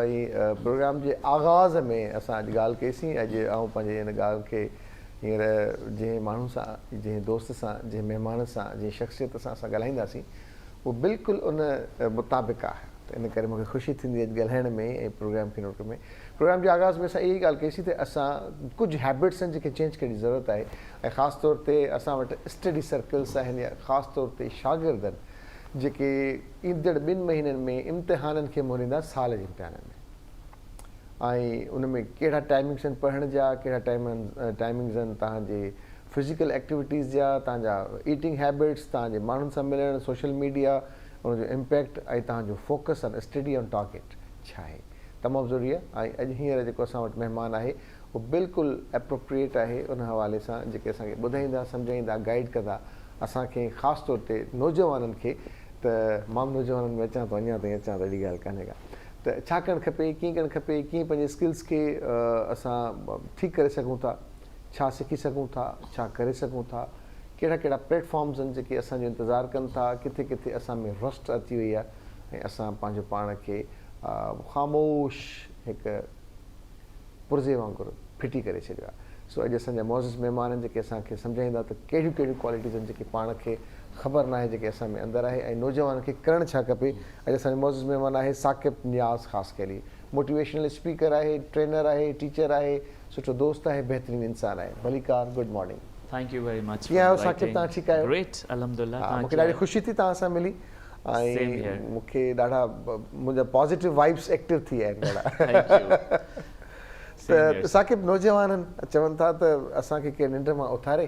۽ Programme جي آغاز ۾ اسان اڄ ڳالهه ڪئي سين اڄ آئون پنهنجي ان ڳالهه کي هينئر جنهن ماڻهو سان جنهن دوست سان جنهن مهمان سان جنهن شخصيت سان اسان ڳالهائينداسين اهو بلڪل ان مطابق آهي ته ان ڪري مونکي خوشي ٿيندي اڄ ڳالهائڻ ۾ ۽ پروگرام کي نوٽ ۾ پروگرام جي آغاز ۾ اسان اها ئي ڳالهه ڪئي سين ته اسان ڪجهه هيبٽس آهن جيڪي چينج ڪرڻ جي ضرورت آهي ۽ خاص طور تي اسان وٽ اسٽڊي سرڪلس آهن يا خاص طور تي شاگردن جيڪي ايندڙ ٻن مهينن ۾ امتحانن کي منهن ڏيندا سال جي امتحانن ۾ ۽ ان ۾ ڪهڙا ٽائمنگس آهن پڙهڻ جا ڪهڙا ٽائمنگس آهن توهان جي فزيڪل ايڪٽيوٽيز جا توهان جا ايٽنگ هيبٽس توهان جي ماڻهن سان ملڻ سوشل ميڊيا ان جو امپيڪٽ ۽ توهان جو focus on study on target ڇا آهي تمام ضروري آهي ۽ اڄ هينئر جيڪو اسان وٽ مهمان آهي اهو بلڪل اپروپريٽ آهي ان حوالي سان جيڪي اسان کي ٻڌائيندا سمجهائيندا گائيڊ ڪندا اسان کي خاص طور تي نوجوانن کي ته مان به نوجوانن ۾ اچان ٿو اڃا تائين اچان ٿو اهڙي ڳالهه ڪانهي ڪا ته ڇا ڪرڻ کپي ڪيئن ڪرڻ کپي ڪيئن پنهنجي اسڪلز کي اسان ٺيڪ ڪري سگهون ٿا ڇا سکي سگهون ٿا ڇا ڪري سگهون ٿا ڪهڙا ڪهڙا پليٽ فارمز آهن جيڪي اسان جو انتظار ڪن ٿا ڪٿي ڪٿي اسان ۾ رسٽ اچي وئي آهي ۽ اسان پنهنجو پاڻ کي خاموش هڪ پرزي وانگر ڦٽي ڪري ڇڏيو آهي. سو اڄ اسان جا معزز مهمان آهن جيڪي اسان کي سمجهائيندا ته ڪهڙيون ڪهڙيون ڪوالٽيز آهن جيڪي پاڻ کي خبر ناهي جيڪي اسان ۾ اندر آهي ۽ نوجوانن کي ڪرڻ ڇا کپي. اڄ اسان جو معزز مهمان آهي ثاقب نياز خاصخيلي موٽيويشنل اسپيڪر آهي، ٽرينر آهي، ٽيچر آهي، سٺو دوست آهي، بهترين انسان آهي. ڀليڪار good morning. Thank you very much ڪيئن فار آهيو ثاقب انوائٽنگ. توهان ٺيڪ آهيو؟ گريٽ الحمدلله ها توهان مونکي ڪيئن ڏاڍي آهيو؟ خوشي ٿي توهان سان ملي. سيم ۽ هيئر. مون کي ڏاڍا منهنجا پازيٽو وائبس ايڪٽو ٿي ويا آهن ڏاڍا. Thank you. Same here ته سر. ثاقب نوجوانن چون ٿا ته اسان کي ڪير ننڊ مان اٿاري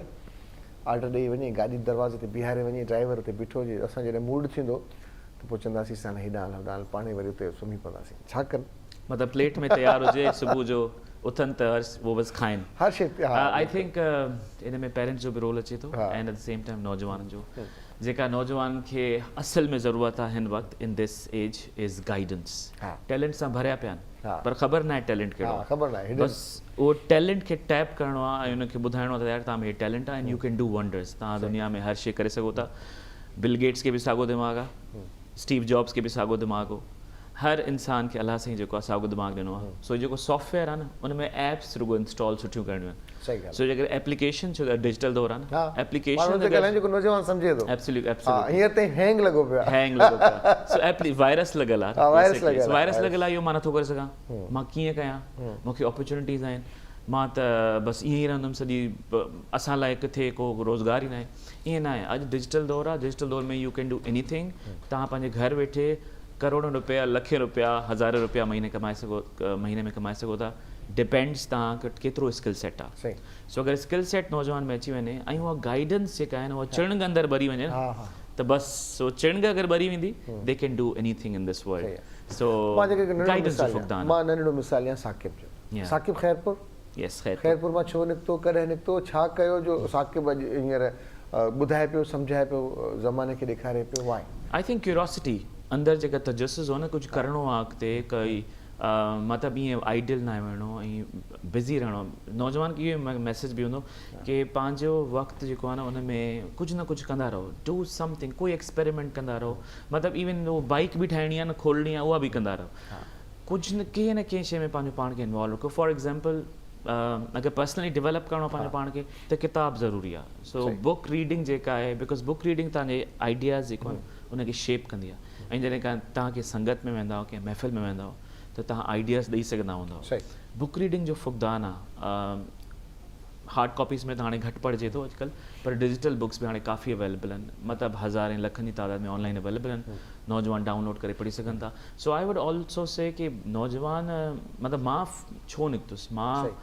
آرڊر ڏئي وڃي گاڏي دروازي تي بيهاري وڃي ڊرائيور اتي بيٺو هجي اسان جڏهن موڊ ٿيندو ته پوء چونداسين ساڻ هيڏانهن هل هوڏانهن هل پاڻ ئي وري اتي سمهي پونداسين ڇا ڪن. مطلب پليٽ ۾ تيار هجي صبح جو اٿن ته هر اهو بس کائن. هر شي ها آئي بلڪل. ٿنڪ ان ۾ پيرنٽس جو به رول اچي ٿو and at the same time نوجوانن جو. جيڪا نوجوانن کي اصل ۾ ضرورت آ هن وقت in this age is guidance talent سان ڀريا پيا آهن پر خبر ناهي ٽيلنٽ ڪهڙو آ بس اهو ٽيلنٽ کي ٽيپ ڪرڻو آ ۽ ان کي ٻڌائڻو آ ته يار توهان ۾ هي ٽيلنٽ آ and you can do wonders توهان دنيا ۾ هر شي ڪري سگهو ٿا بل گيٽس کي به ساڳو دماغ آ اسٽيو جابس کي به ساڳو دماغ هو هر انسان کي الله سائين جيڪو آ ساڳو دماغ ڏنو آ سو جيڪو سافٽ ويئر آ نه ان ۾ ايپس رڳو انسٽال سٺيون ڪرڻيون آهن صحيح ڳالهه سو جيڪڏهن ايپليڪيشن ڇو ته ڊجيٽل دور آهي نه ها ايپليڪيشن ماڻهو اتي ڳالهائين جيڪو نوجوان سمجهي ٿو ايبسولوٽلي ايبسولوٽلي ها هينئر تائين هينگ لڳو پيو آهي هينگ لڳو پيو آهي سو ايپلي وائرس لڳل آهي ها وائرس لڳل آهي وائرس لڳل آهي اهو مان نٿو ڪري سگهان مان ڪيئن ڪيان مون کي اپرچونيٽيز آهن مان ته بس ائين ئي رهندم سڄي اسان لاء ڪٿي ڪو روزگار ئي ناهي ائين ناهي اڄ ڊجيٽل دور آهي ڊجيٽل دور ۾ you can do any thing توهان پنهنجي گهر ويٺي ڪروڙين روپيا لکين روپيا هزارين روپيا مهيني ڪمائي سگهو مهيني ۾ ڪمائي سگهو ٿا ڊپينڊس توهان وٽ ڪيترو اسڪل سيٽ آ سو اگر اسڪل سيٽ نوجوان ۾ اچي وڃي ۽ اها گائيڊنس جيڪا آهي نه اها چڻنگ اندر ٻري وڃي نه ته بس سو چڻنگ اگر ٻري ويندي the can do anything in this world so guidance جو فقدان آ. مان ننڍڙو مثال ڏيان ثاقب جو ثاقب خيرپور يس خيرپور خيرپور مان ڇو نڪتو ڪڏهن نڪتو ڇا ڪيو جو ثاقب اڄ هينئر ٻڌائي پيو سمجهائي پيو زماني کي ڏيکاري پيو وائي. I think curiosity اندر جيڪا تجسس هو نه ڪجهه ڪرڻو آ اڳتي ڪئي مطلب ائين آئيڊل ناهي ويهڻو ۽ بزي رهڻو نوجوان کي اهو ميسيج به هوندو ڪي پنهنجو وقت جيڪو آهي نه ان ۾ ڪجهه نه ڪجهه ڪندا رهو do some thing ڪوئي ايڪسپيريمينٽ ڪندا رهو مطلب ايون هو بائيڪ به ٺاهڻي آهي نه کولڻي آهي اها به ڪندا رهو ڪجهه نه ڪنهن نه ڪنهن شي ۾ پنهنجو پاڻ کي انوالو رکو فار ايگزامپل اگر پرسنلي ڊيولپ ڪرڻو آهي پنهنجو پاڻ کي ته ڪتاب ضروري آهي سو بڪ ريڊنگ جيڪا آهي because book reading توهان جي آئيڊياز جيڪو آهن ان کي شيپ ڪندي آهي ۽ جڏهن ڪا توهان ڪنهن سنگت ۾ ويندا آهيو ڪنهن محفل ۾ ويندا آهيو ته توهان آئيڊياز ڏئي سگهندا هوندؤ. بڪ ريڊنگ جو فقدان آ. هارڊ ڪاپيز ۾ ته هاڻي گهٽ پڙهجي ٿو اڄڪلهه پر ڊجيٽل بڪس به هاڻي ڪافي اويليبل آهن مطلب هزارين لکن جي تعداد ۾ آن لائن اويليبل آهن نوجوان ڊائون لوڊ ڪري پڙهي سگهن ٿا سو I would also سي ڪي نوجوان مطلب مان ڇو نڪتس مان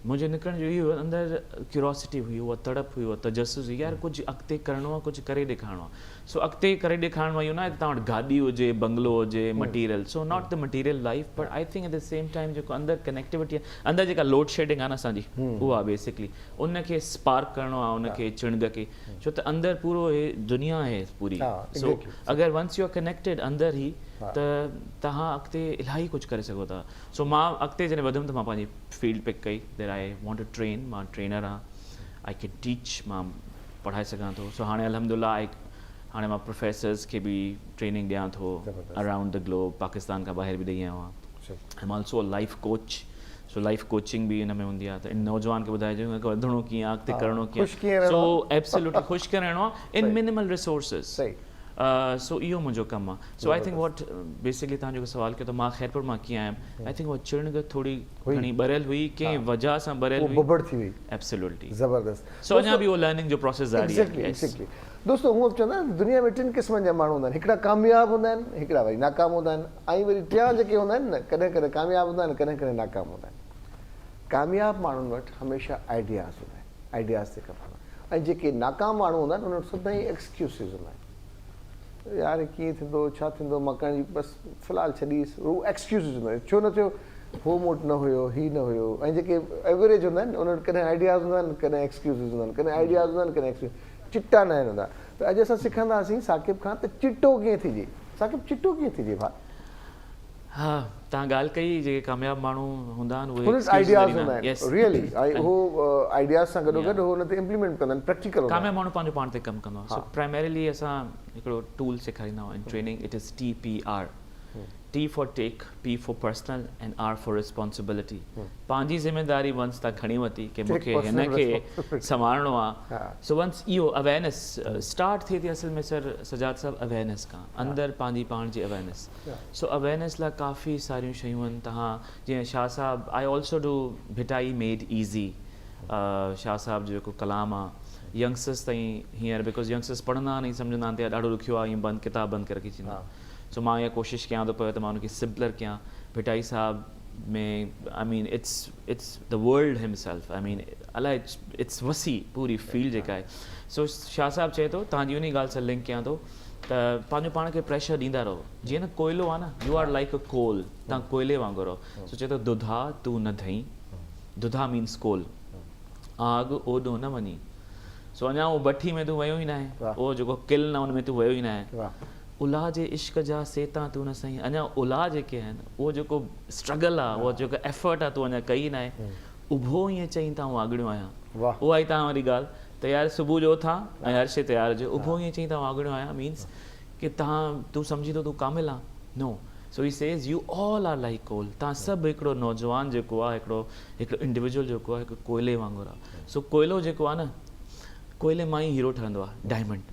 منهنجي نڪرڻ جو اهو اندر ڪيوريوسٽي هئي اها تڙپ هئي اها تجسس هئي يار ڪجهه اڳتي ڪرڻو آهي ڪجهه ڪري ڏيکارڻو آهي سو اڳتي ڪري ڏيکارڻو اهو ناهي ته توهان وٽ گاڏي هجي بنگلو هجي material so not the material life but I think at the same time جيڪو اندر ڪنيڪٽيوٽي آهي اندر جيڪا لوڊ شيڊنگ آهي نه اسان جي اها بيسڪلي ان کي اسپارڪ ڪرڻو آهي ان کي چڻگ کي ڇو ته اندر پورو هي دنيا آهي پوري سو اگر ونس يو آر ڪنيڪٽيڊ اندر هي ته توهان اڳتي الاهي ڪجهه ڪري سگهو ٿا سو مان اڳتي جڏهن وڌيم ته مان پنهنجي فيلڊ پڪ ڪئي دير I want to train مان ٽرينر آهيان I can teach مان پڙهائي سگهان ٿو سو هاڻي الحمد لله آء هاڻي مان پروفيسرز کي به ٽريننگ ڏيان ٿو اراؤنڊ the globe Pakistan کان ٻاهر به ڏئي آيو آهيان. I am also a life coach so life coaching به ان ۾ هوندي آهي ته ان نوجوان کي ٻڌائجي ته وڌڻو ڪيئن آهي اڳتي ڪرڻو ڪيئن آهي سو ايبسولوٽلي خوش ڪيئن رهڻو آهي ان منيمل ريسورسز سو اهو منهنجو ڪم آهي سو I think what basically تهان جيڪو سوال ڪيو ته مان خيرپور مان ڪيئن آيم I think اها چڻگ ٿوري گهڻي ٻريل هئي ڪنهن وجهه سان ٻريل هئي ببڙ ٿي وئي ايبسولوٽلي زبردست سو اڃا به اهو لرننگ جو پروسيس جاري آهي ايگزيڪٽلي دوستو هونء به چوندا آهن ته دنيا ۾ ٽن قسمن جا ماڻهو هوندا آهن هڪڙا ڪامياب هوندا آهن هڪڙا وري ناڪام هوندا آهن ۽ وري ٽيان جيڪي هوندا آهن نه ڪڏهن ڪڏهن ڪامياب هوندا آهن ڪڏهن ڪڏهن ناڪام هوندا آهن ڪامياب ماڻهن وٽ هميشه آئيڊياز هوندا آهن آئيڊياز تي ڪم ڪندا آهن ۽ جيڪي ناڪام ماڻهو هوندا آهن انهن وٽ سدائين ايڪسڪيوسز هوندا آهن يار هي ڪيئن ٿيندو ڇا ٿيندو مان ڪرڻ جي بس في الحال ڇڏيس هو ايڪسڪيوزز هوندا آهن ڇو نه ٿيو هو مون وٽ نه هيو هي نه هيو ۽ جيڪي ايوريج هوندا آهن انهن وٽ ڪڏهن آئيڊياز هوندا آهن ڪڏهن ايڪسڪيوزز هوندا آهن ڪڏهن آئيڊياز هوندا آهن ڪڏهن ايڪسڪيوز چٽا نه آهن هوندا ته اڄ اسان سکنداسين ثاقب کان ته چٽو ڪيئن ٿجي ثاقب چٽو ڪيئن ٿجي ڀاء. ها توهان ڳالهه ڪئي جيڪي ڪامياب ماڻهو هوندا آهن اهي هنن وٽ آئيڊياز هوندا آهن ريئلي ۽ هو آئيڊياز سان گڏو گڏ هو ان تي امپليمينٽ ڪندا آهن پريڪٽيڪل هوندا آهن. ڪامياب ماڻهو پنهنجو پاڻ تي ڪم ڪندو آهي سو پرائمريلي اسان هڪڙو ٽول سيکاريندا آهيون in training it is T P R T for take P for personal and R for responsibility پنهنجي ذميداري ونس تان کڻي ورتي ڪي مون کي هن کي سنوارڻو آ سو ونس اهو اويرنس اسٽارٽ ٿئي ٿي اصل ۾ سر سجاد صاحب اويرنس کان اندر پنهنجي پاڻ جي اويرنس سو اويرنس لاء ڪافي ساريون شيون آهن تهان جيئن شاهه صاحب I also do Bhittai made easy Shah صاحب جو جيڪو ڪلام آ ينگسٽرس تائين هينئر because youngsters پڙهندا آهن ۽ سمجهندا آهن ته يار ڏاڍو ڏکيو آ ائين بند ڪتاب بند ڪري رکي ڇڏيندا آهن سو مان اها ڪوشش ڪيان ٿو پيو ته مان ان کي سمپلر ڪيان ڀٽائي صاحب ۾ I mean it's it's the world himself I mean الائي it's وسيع پوري فيلڊ جيڪا آهي سو شاهه صاحب چئي ٿو تهان جي انهي ڳالهه سان لنڪ ڪيان ٿو ته پنهنجو پاڻ کي پريشر ڏيندا رهو جيئن نه ڪوئلو آهي نه U R like a coal تان ڪوئلي وانگر رهو سو چئي ٿو دڌا تون نه ڌئين دڌا مينس ڪول آگ اوڏو نه وڃي سو اڃا اهو بٺي ۾ تون ويو ئي ناهي اهو جيڪو ڪلن آهي ان ۾ تون ويو ئي ناهي الا جي عشق جا سيتان تون نه سهين اڃا الا جيڪي آهن اهو جيڪو اسٽرگل آهي اهو جيڪو ايفرٽ آهي تون اڃا ڪئي ئي ناهي اڀو ائين چئين ته آئون آڳڙيو آهيان اها ئي توهان واري ڳالهه ته يار صبح جو اٿان ۽ هر شيء تيار هجي اڀو ائين چئين ته آئون آڳڙيو آهيان مينس ڪي توهان تون سمجهين ٿو تون ڪامل آن no so he says you all are like coal توهان سڀ هڪڙو نوجوان جيڪو آهي هڪڙو هڪڙو انڊيويجوئل جيڪو آهي هڪ ڪوئلي وانگر آهي سو ڪوئلو جيڪو آهي نه ڪوئلي مان ئي هيرو ٺهندو آهي diamond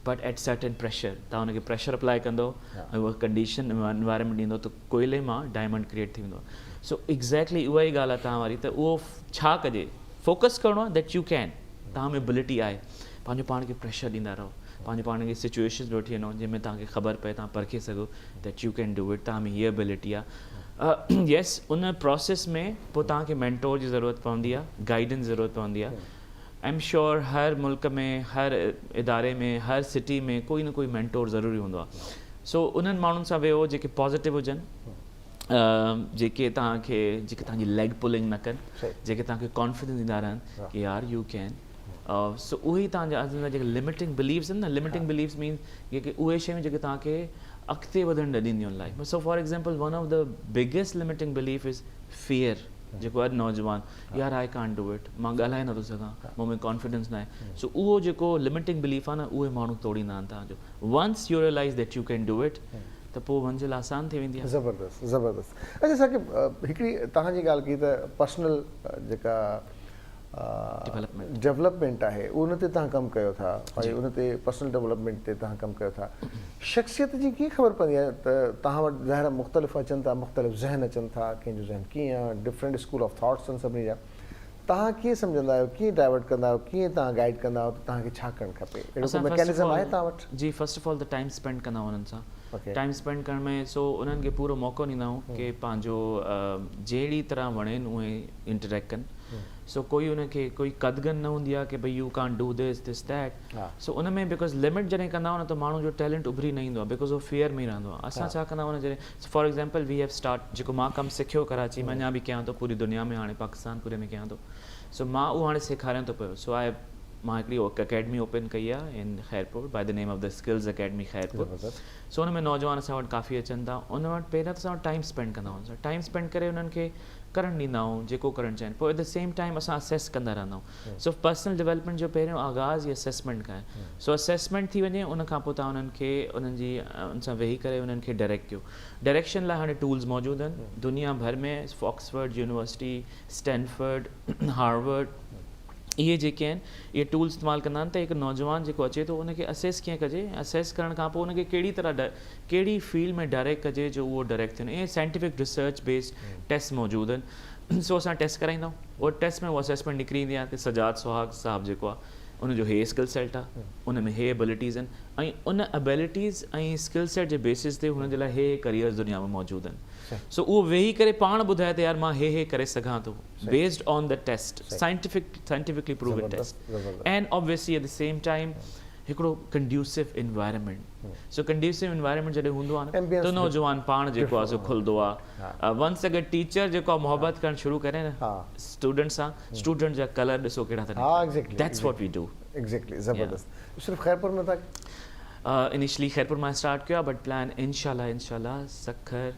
but at certain pressure توهان ان کي پريشر اپلائي ڪندو ۽ اها ڪنڊيشن انوائرمينٽ ڏيندو ته ڪوئلي مان ڊائمنڊ ڪريئيٽ ٿي ويندو آهي سو ايگزيڪٽلي اها ئي ڳالهه آهي توهان واري ته اهو ڇا ڪجي فوڪس ڪرڻو آهي that you ڪين توهان ۾ ابلٽي آهي پنهنجو پاڻ کي پريشر ڏيندا رهو پنهنجو پاڻ کي سچويشنز ۾ وٺي وڃو جنهن ۾ توهان کي خبر پئي توهان پرکي سگهو that you can do it توهان ۾ هيء ابلٽي آهي يس ان پروسيس ۾ پوء توهان کي مينٽور جي ضرورت پوندي آهي گائيڊنس جي ضرورت پوندي آهي I am sure هر ملڪ ۾ هر اداري ۾ هر سٽي ۾ ڪوئي نه ڪوئي مينٽور ضروري هوندو آهي سو انهن ماڻهن سان ويهو جيڪي پازيٽو هجن جيڪي توهان کي جيڪي توهان جي ليگ پولنگ نه ڪن جيڪي توهان کي ڪانفيڊنس ڏيندا رهن ڪي يار يو ڪين سو اهي ئي توهان جا اصل ۾ جيڪي لميٽنگ بليفس آهن نه لميٽنگ بليفس مينس جيڪي اهي شيون جيڪي توهان کي اڳتي وڌڻ نه ڏينديون آهن life ۾ so for example one of the biggest limiting belief is fear جيڪو اڄ نوجوان يار I can't do it مان ڳالهائي نٿو سگهان مون ۾ ڪانفيڊنس ناهي سو اهو جيڪو لميٽنگ بليف آهي نه اهي ماڻهو توڙيندا آهن توهان جو once you realise that you can do it ته پوء منزل آسان ٿي ويندي آهي. زبردست زبردست اڇا ثاقب هڪڙي توهان جي ڳالهه ڪئي ته پرسنل جيڪا ڊولپمينٽ آهي ان تي توهان ڪم ڪيو ٿا ۽ ان تي پرسنل ڊولپمينٽ تي توهان ڪم ڪيو ٿا شخصيت جي ڪيئن خبر پوندي آهي ته توهان وٽ ظاهر آهي مختلف اچن ٿا مختلف ذهن اچن ٿا ڪنهن جو ذهن ڪيئن آهي ڊفرنٽ اسڪول آف ٿاٽس آهن سڀني جا توهان ڪيئن سمجهندا آهيو ڪيئن ڊائيورٽ ڪندا آهيو ڪيئن توهان گائيڊ ڪندا آهيو ته توهان کي ڇا ڪرڻ کپي اهڙو ڪو ميڪانزم آهي توهان وٽ؟ جي فرسٽ آف آل ته ٽائيم اسپينڊ ڪندا آهيون انهن سان ٽائيم اسپينڊ ڪرڻ ۾ سو انهن کي پورو موقعو ڏيندا آهيون ڪي پنهنجو جهڙي طرح وڻين اونئي انٽريڪٽ ڪن سو ڪوئي ان کي ڪوئي قدغن نه هوندي آهي ڪي ڀئي you can't do this this that so in ۾ because limit جڏهن ڪندا آهيون نه ته ماڻهو جو ٽيلنٽ اڀري نه ايندو آهي because هو فيئر ۾ ئي رهندو آهي اسان ڇا ڪندا آهيون نه جڏهن for example we have start جيڪو مان ڪم سکيو ڪراچي ۾ اڃا به ڪيان ٿو پوري دنيا ۾ هاڻي پاڪستان پوري ۾ ڪيان ٿو سو مان اهو هاڻي سيکاريان ٿو پيو سو آء مان هڪڙي اڪيڊمي اوپن ڪئي آهي in Khairpur by the name of the skills academy Khairpur so ان ۾ نوجوان اسان وٽ ڪافي اچن ٿا ان وٽ پهريان ته اسان وٽ ٽائيم اسپينڊ ڪندا آهيون ٽائيم اسپينڊ ڪري انهن کي ڪرڻ ڏيندا آهيون جيڪو ڪرڻ چاهين پوء ايٽ the same time اسان اسيس ڪندا رهندا آهيون سو پرسنل ڊيولپمينٽ جو پهريون آغاز ئي اسيسمينٽ کان آهي سو اسيسمينٽ ٿي وڃي ان کان پوء توهان انهن کي انهن جي ان سان ويهي ڪري انهن کي ڊائريڪٽ ڪيو ڊائريڪشن لاء هاڻي ٽولز موجود آهن دنيا ڀر ۾ آڪسفرڊ يونيورسٽي اسٽينفرڊ هارورڊ اهي جيڪي آهن اهي ٽولز استعمال ڪندا آهن ته هڪ نوجوان جيڪو اچي ٿو ان کي اسيس ڪيئن ڪجي اسيس ڪرڻ کان پوء ان کي ڪهڙي طرح ڪهڙي فيلڊ ۾ ڊائريڪٽ ڪجي جو اهو ڊائريڪٽ ٿئي اهي سائنٽيفڪ ريسرچ بيسڊ ٽيسٽ موجود آهن سو اسان ٽيسٽ ڪرائيندا آهيون اهو ٽيسٽ ۾ اهو اسيسمينٽ نڪري ايندي آهي ته سجاد سهاڳ صاحب جيڪو آهي ان جو هي اسڪل سيٽ آهي ان ۾ هي ابلٽيز آهن ۽ ان ابلٽيز ۽ اسڪل سيٽ جي بيسس تي هن جي لاء هي هي ڪريئرز دنيا ۾ موجود آهن سو اهو ويهي ڪري پاڻ ٻڌائي ته يار مان هي هي ڪري سگهان ٿو based on the test scientific scientifically proven test and obviously at the same time هڪڙو ڪنڊيوسو انوائرمينٽ سو ڪنڊيوسو انوائرمينٽ جڏهن هوندو آهي نه ته نوجوان پاڻ جيڪو آهي سو کلندو آهي ونس اگر ٽيچر جيڪو آهي محبت ڪرڻ شروع ڪري نه اسٽوڊنٽ سان اسٽوڊنٽ جا ڪلر ڏسو ڪهڙا ٿا نڪرن that's what we do exactly زبردست صرف خيرپور ۾ ٿا انيشلي خيرپور مان اسٽارٽ ڪيو آهي بٽ پلان انشاء الله انشاء الله Sukkur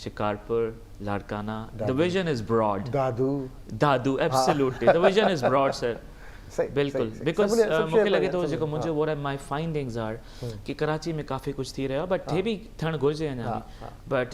Shikarpur Larkana the vision is broad Dadu Dadu absolutely the vision is broad sir بلڪل because مونکي لڳي ٿو جيڪو منهنجو وٽ مائي فائنڊنگز آر ڪي ڪراچي ۾ ڪافي ڪجهه ٿي رهيو آهي بٽ ٿي به ٿيڻ گهرجي اڃا به but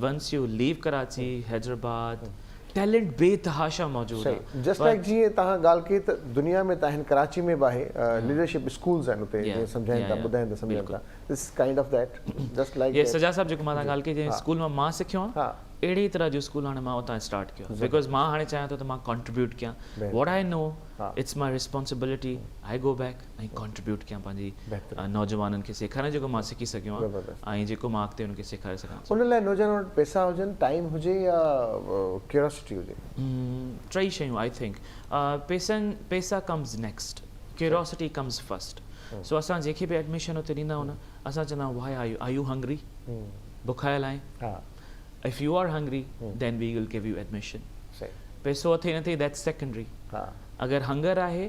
once you leave Karachi Hyderabad talent بي تحاشا موجود آهي جسٽ لائڪ جيئن توهان ڳالهه ڪئي ته دنيا ۾ ته آهن ڪراچي ۾ به آهي ليڊرشپ اسڪولز آهن اتي جيئن سمجهائين ٿا ٻڌائين ٿا سمجهائين ٿا this kind of that just like yes Sajjad صاحب جيڪو مان توهان ڳالهه ڪئي جنهن اسڪول مان مان سکيو آهيان اهڙي طرح جو اسڪول هاڻي مان اتان اسٽارٽ ڪيو آهي because مان هاڻي چاهيان ٿو ته مان ڪنٽريبيوٽ ڪيان what I know it's my responsibility I go back ۽ contribute ڪيان پنهنجي نوجوانن کي سيکاريان جيڪو مان سکي سگهيو آهيان ۽ جيڪو مان اڳتي انهن کي سيکاري سگهان ٿو. ان لاء نوجوانن وٽ پئسا هجن، ٽائيم هجي يا ڪيوريوسٽي هجي؟ ٽئي شيون I think پئسن پئسا comes next curiosity comes first so اسان جنهن کي به ايڊميشن اتي ڏيندا آهيون نه اسان چوندا آهيون why are you are you hungry بکايل آهين if you are hungry then we will give you admission پئسو اٿئي نه اٿئي that's secondary اگر هنگر آهي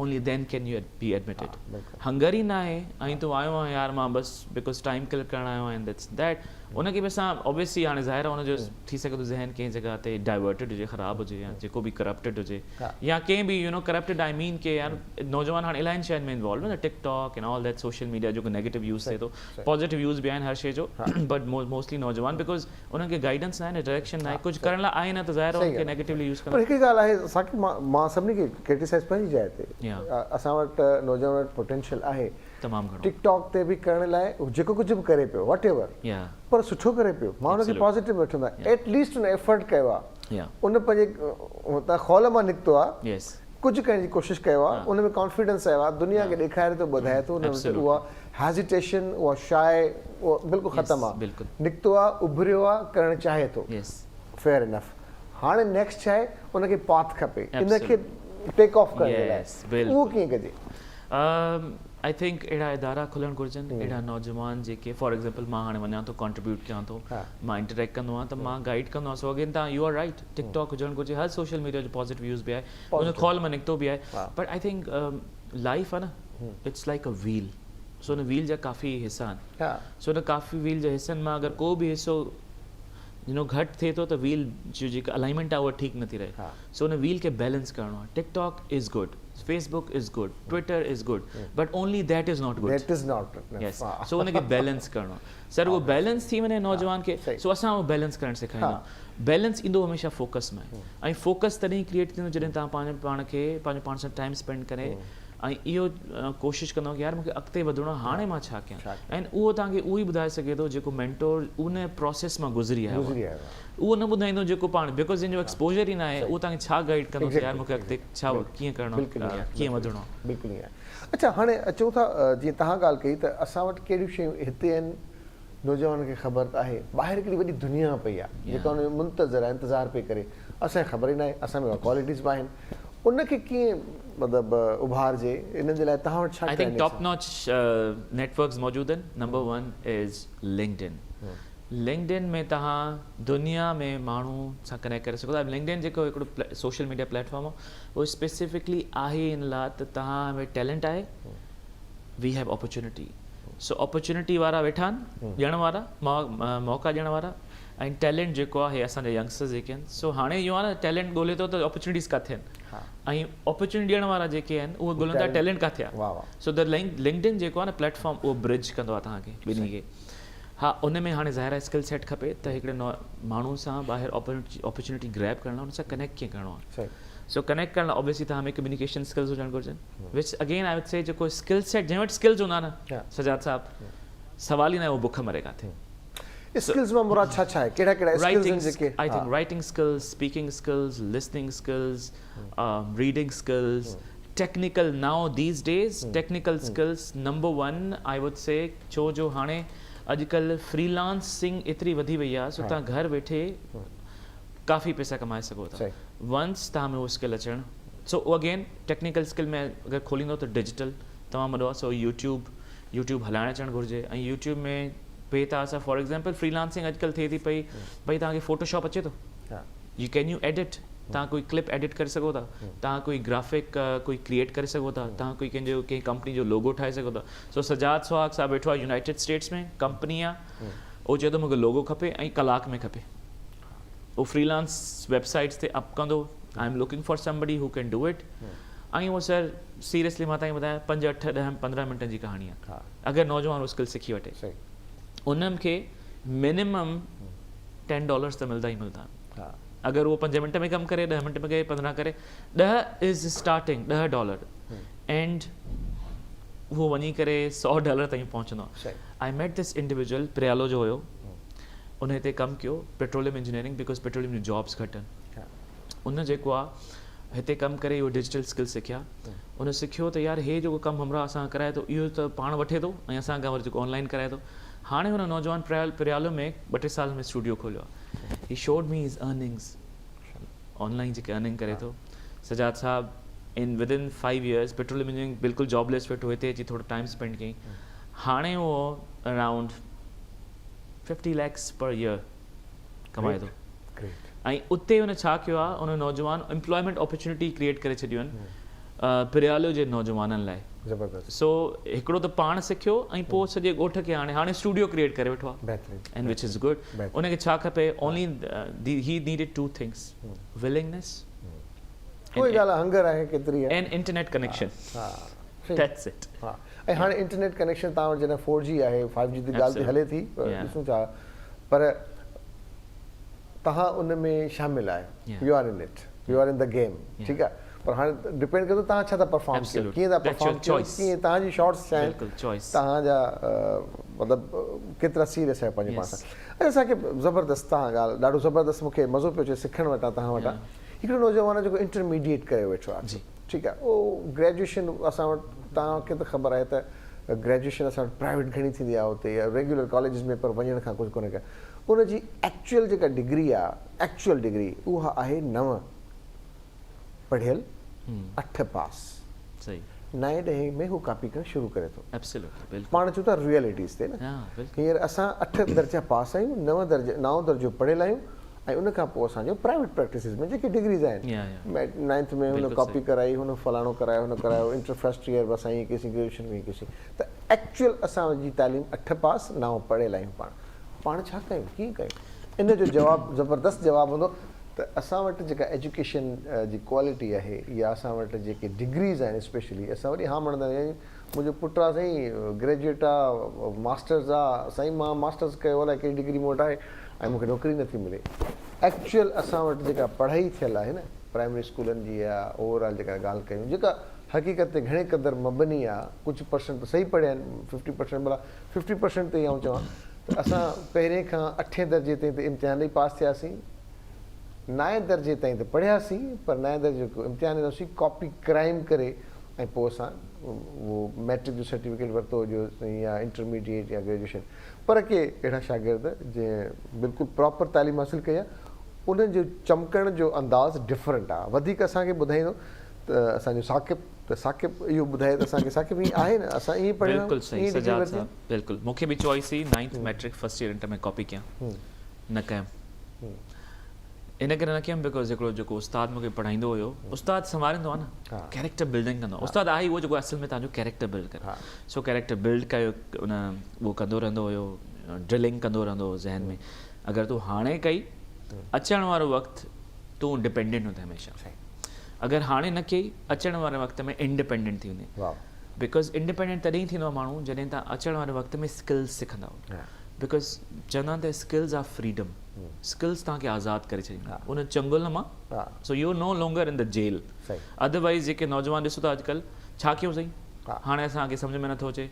only then can you be admitted hunger ئي نه آهي ۽ تون آيو آهين يار مان بس because time ڪل ڪرڻ آيو آهيان that's that ان کي به اسان اوبويسلي هاڻي ظاهر آهي ان جو ٿي سگهي ٿو ذهن ڪنهن جڳهه تي ڊائيورٽيڊ هجي خراب هجي يا جيڪو به ڪرپٽيڊ هجي يا ڪنهن به يو نو ڪرپٽيڊ آئي مين ڪي يار نوجوان هاڻي الاهين شين ۾ انوالو آهن TikTok and all that social media جيڪو نيگيٽو يوز ٿئي ٿو پازيٽو يوز به آهن هر شي جو بٽ موسٽلي نوجوان because انهن کي گائيڊنس ناهي نه ڊائريڪشن ناهي ڪجهه ڪرڻ لاء آهي نه ته ظاهر آهي انهن کي نيگيٽولي يوز ڪندا. پر هڪ ڳالهه آهي ثاقب مان سڀني کي ڪرٽيسائز پنهنجي جاء تي اسان وٽ نوجوان وٽ پوٽينشل آهي تمام گهڻو ٽڪ ٽاڪ تي به ڪرڻ لاء جيڪو ڪجهه به ڪري پيو واٽ ايور پر سٺو ڪري پيو مان ان کي پازيٽو وٺندو آهيان ايٽ ليسٽ ان ايفرٽ ڪيو آهي ان پنهنجي خول مان نڪتو آهي ڪجهه ڪرڻ جي ڪوشش ڪيو آهي ان ۾ ڪانفيڊنس آيو آهي دنيا کي ڏيکاري ٿو ٻڌائي ٿو ان وٽ اها هيزيٽيشن اها شاء اها بلڪل ختم آهي نڪتو آهي اڀريو آهي ڪرڻ چاهي ٿو فيئر انف هاڻي نيڪسٽ ڇا آهي ان کي پاٿ کپي ان کي ٽيڪ آف ڪرڻ جي لاء اهو ڪيئن ڪجي؟ I think اهڙا ادارا کلڻ گهرجن اهڙا نوجوان جيڪي فار ايگزامپل مان هاڻي وڃان ٿو ڪنٽريبيوٽ ڪيان ٿو مان انٽريڪٽ ڪندو آهيان ته مان گائيڊ ڪندو آهيان سو اگين تان you are right TikTok هجڻ گهرجي هر سوشل ميڊيا جو پازيٽو يوز به آهي ان خول مان نڪتو به آهي بٽ I think life آهي نه it's like a wheel سو ان ويل جا ڪافي حصا آهن سو ان ڪافي ويل جي حصن مان اگر ڪو به حصو you know گهٽ ٿئي ٿو ته ويل جو جيڪا الائنمينٽ آهي اها ٺيڪ نٿي رهي سو ان ويل کي بيلنس ڪرڻو آهي TikTok is good Facebook is good Twitter is good but only that is not good that is not yes so ان کي بيلنس ڪرڻو آهي سر اهو بيلنس ٿي وڃي نوجوان کي سو اسان اهو بيلنس ڪرڻ سيکاريندا آهيون بيلنس ايندو هميشه فوڪس ۾ ۽ فوڪس تڏهن ڪريئيٽ ٿيندو جڏهن توهان پنهنجو پاڻ کي پنهنجو پاڻ سان ٽائيم اسپينڊ ڪري ۽ اهو ڪوشش ڪندو ڪي يار مونکي اڳتي وڌڻو آهي هاڻي مان ڇا ڪيان ۽ اهو توهان کي اهو ئي ٻڌائي سگهي ٿو جيڪو مينٽور ان پروسيس مان گذري آيو آهي اهو نه ٻڌائيندو جيڪو پاڻ because جنهن جو ايڪسپوجر ئي نه آهي اهو توهان کي ڇا گائيڊ ڪندو ته يار مونکي اڳتي ڇا ڪيئن ڪرڻو آهي ڪيئن وڌڻو آهي. بلڪل ائين آهي. اڇا هاڻي اچون ٿا جيئن توهان ڳالهه ڪئي ته اسان وٽ ڪهڙيون شيون هتي آهن نوجوانن کي خبر ته آهي ٻاهر هڪڙي وڏي دنيا پئي آهي جيڪا ان جو منتظر آهي انتظار پئي ڪري اسان کي خبر ئي ناهي اسان ۾ اها ڪوالٽيز به آهن ان کي ڪيئن مطلب اڀارجي انهن جي لاء توهان وٽ ڇا I think top notch networks موجود آهن number one is LinkedIn. LinkedIn ۾ توهان دنيا ۾ ماڻهو سان ڪنيڪٽ ڪري سگهو ٿا. لنڪڊ ان جيڪو هڪڙو سوشل ميڊيا پليٽ فارم آهي اهو اسپيسفڪلي آهي ان لاء ته توهان ۾ ٽيلنٽ آهي we have opportunity so opportunity وارا ويٺا آهن ڏيڻ وارا موقعا ڏيڻ وارا ۽ ٽيلنٽ جيڪو آهي اسان جا ينگسٽرز جيڪي آهن سو هاڻي اهو آهي نه ٽيلنٽ ڳولي ٿو ته اپرچونٽيز ڪاٿي آهن ۽ اپرچونٽي ڏيڻ وارا جيڪي آهن اهي ڳولن ٿا ٽيلنٽ ڪاٿي آهي سو ته لنڪڊ ان جيڪو آهي نه پليٽ فارم اهو برج ڪندو آهي توهان کي ٻنهي کي. ها ان ۾ هاڻي ظاهر آهي اسڪل سيٽ کپي ته هڪڙي ماڻهو سان ٻاهر اپرچونٽي گريب ڪرڻ لاء ان سان ڪنيڪٽ ڪيئن ڪرڻو آهي سو ڪنيڪٽ ڪرڻ لاء اوبويسلي توهان ۾ ڪميونيڪيشن اسڪلز هجڻ گهرجن وچ اگين I would سي جيڪو اسڪل سيٽ جنهن وٽ اسڪلز هوندا نه سجاد صاحب سوال ئي نه اهو بک مري ڪاٿي. اسڪلز مان مراد ڇا ڇا آهي ڪهڙا ڪهڙا اسڪلز آهن جيڪي I think writing skills speaking skills listening skills reading skills technical now these days technical skills number one I would say ڇو جو هاڻي اڄڪلهه فري لانسنگ ايتري وڌي وئي آهي سو توهان گهر ويٺي ڪافي پئسا ڪمائي سگهو ٿا ونس توهان ۾ اهو اسڪل اچڻ سو اگين ٽيڪنيڪل اسڪل ۾ اگر کوليندو ته ڊجيٽل تمام وڏو آهي سو يوٽيوب يوٽيوب هلائڻ اچڻ گهرجي ۽ يوٽيوب ۾ پي ٿا اسان فار ايگزامپل فري لانسنگ اڄڪلهه ٿئي ٿي پئي ڀئي توهان کي فوٽو شاپ اچي ٿو يو ڪين يو ايڊٽ توهان ڪوئي ڪلپ ايڊٽ ڪري سگهو ٿا توهان ڪوئي گرافڪ ڪوئي ڪريئيٽ ڪري سگهو ٿا توهان ڪوئي ڪنهن جو ڪنهن ڪمپني جو لوگو ٺاهي سگهو ٿا سو سجاد سهاڳ صاحب ويٺو آهي يونائيٽيڊ اسٽيٽس ۾ ڪمپني آهي اهو چئي ٿو مونکي لوگو کپي ۽ ڪلاڪ ۾ کپي اهو فري لانس ويب سائيٽس تي اپ ڪندو I am looking for somebody who can do it ۽ اهو سر سيريسلي مان توهان کي ٻڌايان پنج اٺ ڏهه 15 منٽن جي ڪهاڻي آهي اگر نوجوان اهو اسڪل سکي وٺي انهن کي منيمم ٽين ڊالرس ته ملدا ئي ملدا اگر اهو 5 منٽ ۾ ڪم ڪري 10 منٽ ۾ ڪري 15 ڪري 10 از اسٽارٽنگ 10 ڊالر اينڊ اهو وڃي ڪري 100 ڊالر تائين پهچندو آئي ميٽ دس انڊيويجوئل پريالو جو هيو ان هتي ڪم ڪيو petroleum engineering because petroleum June jobs گهٽ آهن ان جيڪو آ هتي ڪم ڪري اهو ڊجيٽل اسڪل سکيا ان سکيو ته يار هي جيڪو ڪم همراهه اسان ڪرائي ٿو اهو ته پاڻ وٺي ٿو ۽ اسان کان وري جيڪو آن لائن ڪرائي ٿو هاڻي هن نوجوان پريالو ۾ ٻه ٽي سالن ۾ اسٽوڊيو کوليو آهي he showed me his earnings online جيڪي ارننگ ڪري ٿو سجاد صاحب in within 5 years petroleum engineering بلڪل جاب ليس ويٺو هتي اچي ٿورو ٽائيم اسپينڊ ڪيائين هاڻي اهو اراؤنڊ 50 ليکس پر ييئر ڪمائي ٿو ۽ اتي هن ڇا ڪيو آهي ان نوجوان امپلائمينٽ اپرچونٽي ڪريئيٽ ڪري ڇڏيون آهن پريالو جي نوجوانن لاء زبردست سو هڪڙو ته پاڻ سکيو ۽ پوء سڄي ڳوٺ کي هاڻي هاڻي اسٽوڊيو ڪريئيٽ ڪري ويٺو آهي بهترين اينڊ which is good ان کي ڇا کپي only he needed two things willingness ڪوئي ڳالهه هنگر آهي ڪيتري آهي اينڊ انٽرنيٽ ڪنيڪشن ها that's it ها ۽ هاڻي انٽرنيٽ ڪنيڪشن تان وٽ جڏهن 4 جي آهي 5 جي تي ڳالهه ته هلي ٿي ڏسون ڇا پر توهان ان ۾ شامل آهيو you are in it you are in the game ٺيڪ آهي پر هاڻي ڊپينڊ ڪندو توهان ڇا ٿا پرفارم ڪيو ڪيئن ٿا پرفارم ڪيو ڪيئن توهان جي شارٽس ڇا آهن توهان جا مطلب ڪيترا سيريس آهيو پنهنجي پاڻ سان اچا اسان کي زبردست توهان ڳالهه ڏاڍو زبردست مون کي مزو پيو اچي سکڻ وٽان توهان وٽان هڪڙو نوجوان جيڪو انٽرميڊيٽ ڪري ويٺو آهي ٺيڪ آهي اهو گريجوئيشن اسان وٽ توهان کي ته خبر آهي ته گريجوئيشن اسان وٽ پرائيويٽ گهڻي ٿيندي آهي اتي يا ريگيولر ڪاليجز ۾ پر وڃڻ کان ڪجهه ڪونهي ان جي ايڪچوئل جيڪا ڊگري آ ايڪچوئل ڊگري اها آهي 9 پڙهيل 8 پاس نائين ڏهين ۾ هو ڪاپي ڪرڻ شروع ڪري ٿو پاڻ چون ٿا ريئلٽيز تي نه هينئر اسان 8 درجا پاس آهيون 9 درجا نائون درجو پڙهيل آهيون ۽ ان کان پوء اسان جو پرائيويٽ پريڪٽسز ۾ جيڪي ڊگريز آهن نائنٿ ۾ هن ڪاپي ڪرائي هن فلاڻو ڪرايو هن ڪرايو انٽر فرسٽ ييئر به اسان ائين ڪيسين گريجوئيشن به ائين ڪيسين ته ايڪچوئل اسان جي تعليم 8 پاس 9 پڙهيل آهيون پاڻ پاڻ ڇا ڪيون ڪيئن ڪيون؟ ان جو جواب زبردست جواب هوندو ته اسان وٽ جيڪا ايجوڪيشن جي ڪوالٽي آهي يا اسان وٽ جيڪي ڊگريز آهن اسپيشلي اسان وڏي هام هڻندا آهيون منهنجو پٽ آ سائين گريجوئيٽ آ ماسٽرز آ سائين مان ماسٽرز ڪيو الائي ڪهڙي ڊگري مون وٽ آهي ۽ مون کي نوڪري نٿي ملي ايڪچوئل اسان وٽ جيڪا پڙهائي ٿيل آهي نه پرائمري اسڪولن جي يا اوور آل جيڪا ڳالهه ڪيون جيڪا حقيقت تي گهڻي قدر مبني آ ڪجهه پرسنٽ ته صحيح پڙهيا آهن ففٽي پرسنٽ ڀلا ففٽي پرسنٽ تي ئي آئون چوان ته اسان پهرين کان اٺين درجي تائين ته امتحان ڏئي پاس ٿياسين، نائين درجي تائين ته پڙهياسين پر نائين درجي جو امتحان ڏنوسين ڪاپي ڪرائيم ڪري ۽ پوء اسان اهو مئٽرڪ جو سرٽيفڪيٽ ورتو جو يا انٽرميڊيٽ يا گريجوئيشن پر ڪي اهڙا شاگرد جنهن بلڪل پراپر تعليم حاصل ڪئي آهي انهن جو چمڪڻ جو انداز ڊفرنٽ آهي وڌيڪ اسان کي ٻڌائيندو ته اسان جو ثاقب. ته ثاقب اهو ٻڌائي ته اسان کي ثاقب ائين آهي نه اسان ائين پڙهيا آهيون بلڪل صحيح ائين ڊگري سجاد ورتي صاحب بلڪل مون کي به چوائس هئي ninth matric first year inter ۾ copy ڪيان نه ڪيم ان ڪري نه ڪيم because هڪڙو جيڪو استاد مون کي پڙهائيندو هيو استاد سنواريندو آهي نه ڪيريڪٽر بلڊنگ ڪندو آهي استاد آهي اهو جيڪو اصل ۾ توهان جو ڪيريڪٽر بلڊ ڪري سو ڪيريڪٽر بلڊ ڪيو ان اهو ڪندو رهندو هيو ڊرلنگ ڪندو رهندو هو ذهن ۾ اگر تون هاڻي ڪئي اچڻ وارو وقت تون ڊپينڊنٽ هوندين هميشه اگر هاڻي نه ڪئي اچڻ واري وقت ۾ انڊيپينڊنٽ ٿي ويندين because independent تڏهن ئي ٿيندو آهي ماڻهو جڏهن تان اچڻ واري وقت ۾ اسڪلز سکندا because چوندا آهن ته اسڪلز آر فريڊم اسڪلز توهان کي آزاد ڪري ڇڏيندا ان چنگل مان so you no longer in the jail otherwise جيڪي نوجوان ڏسو ٿا اڄڪلهه ڇا ڪيون سائين هاڻي اسان کي سمجهه ۾ نٿو اچي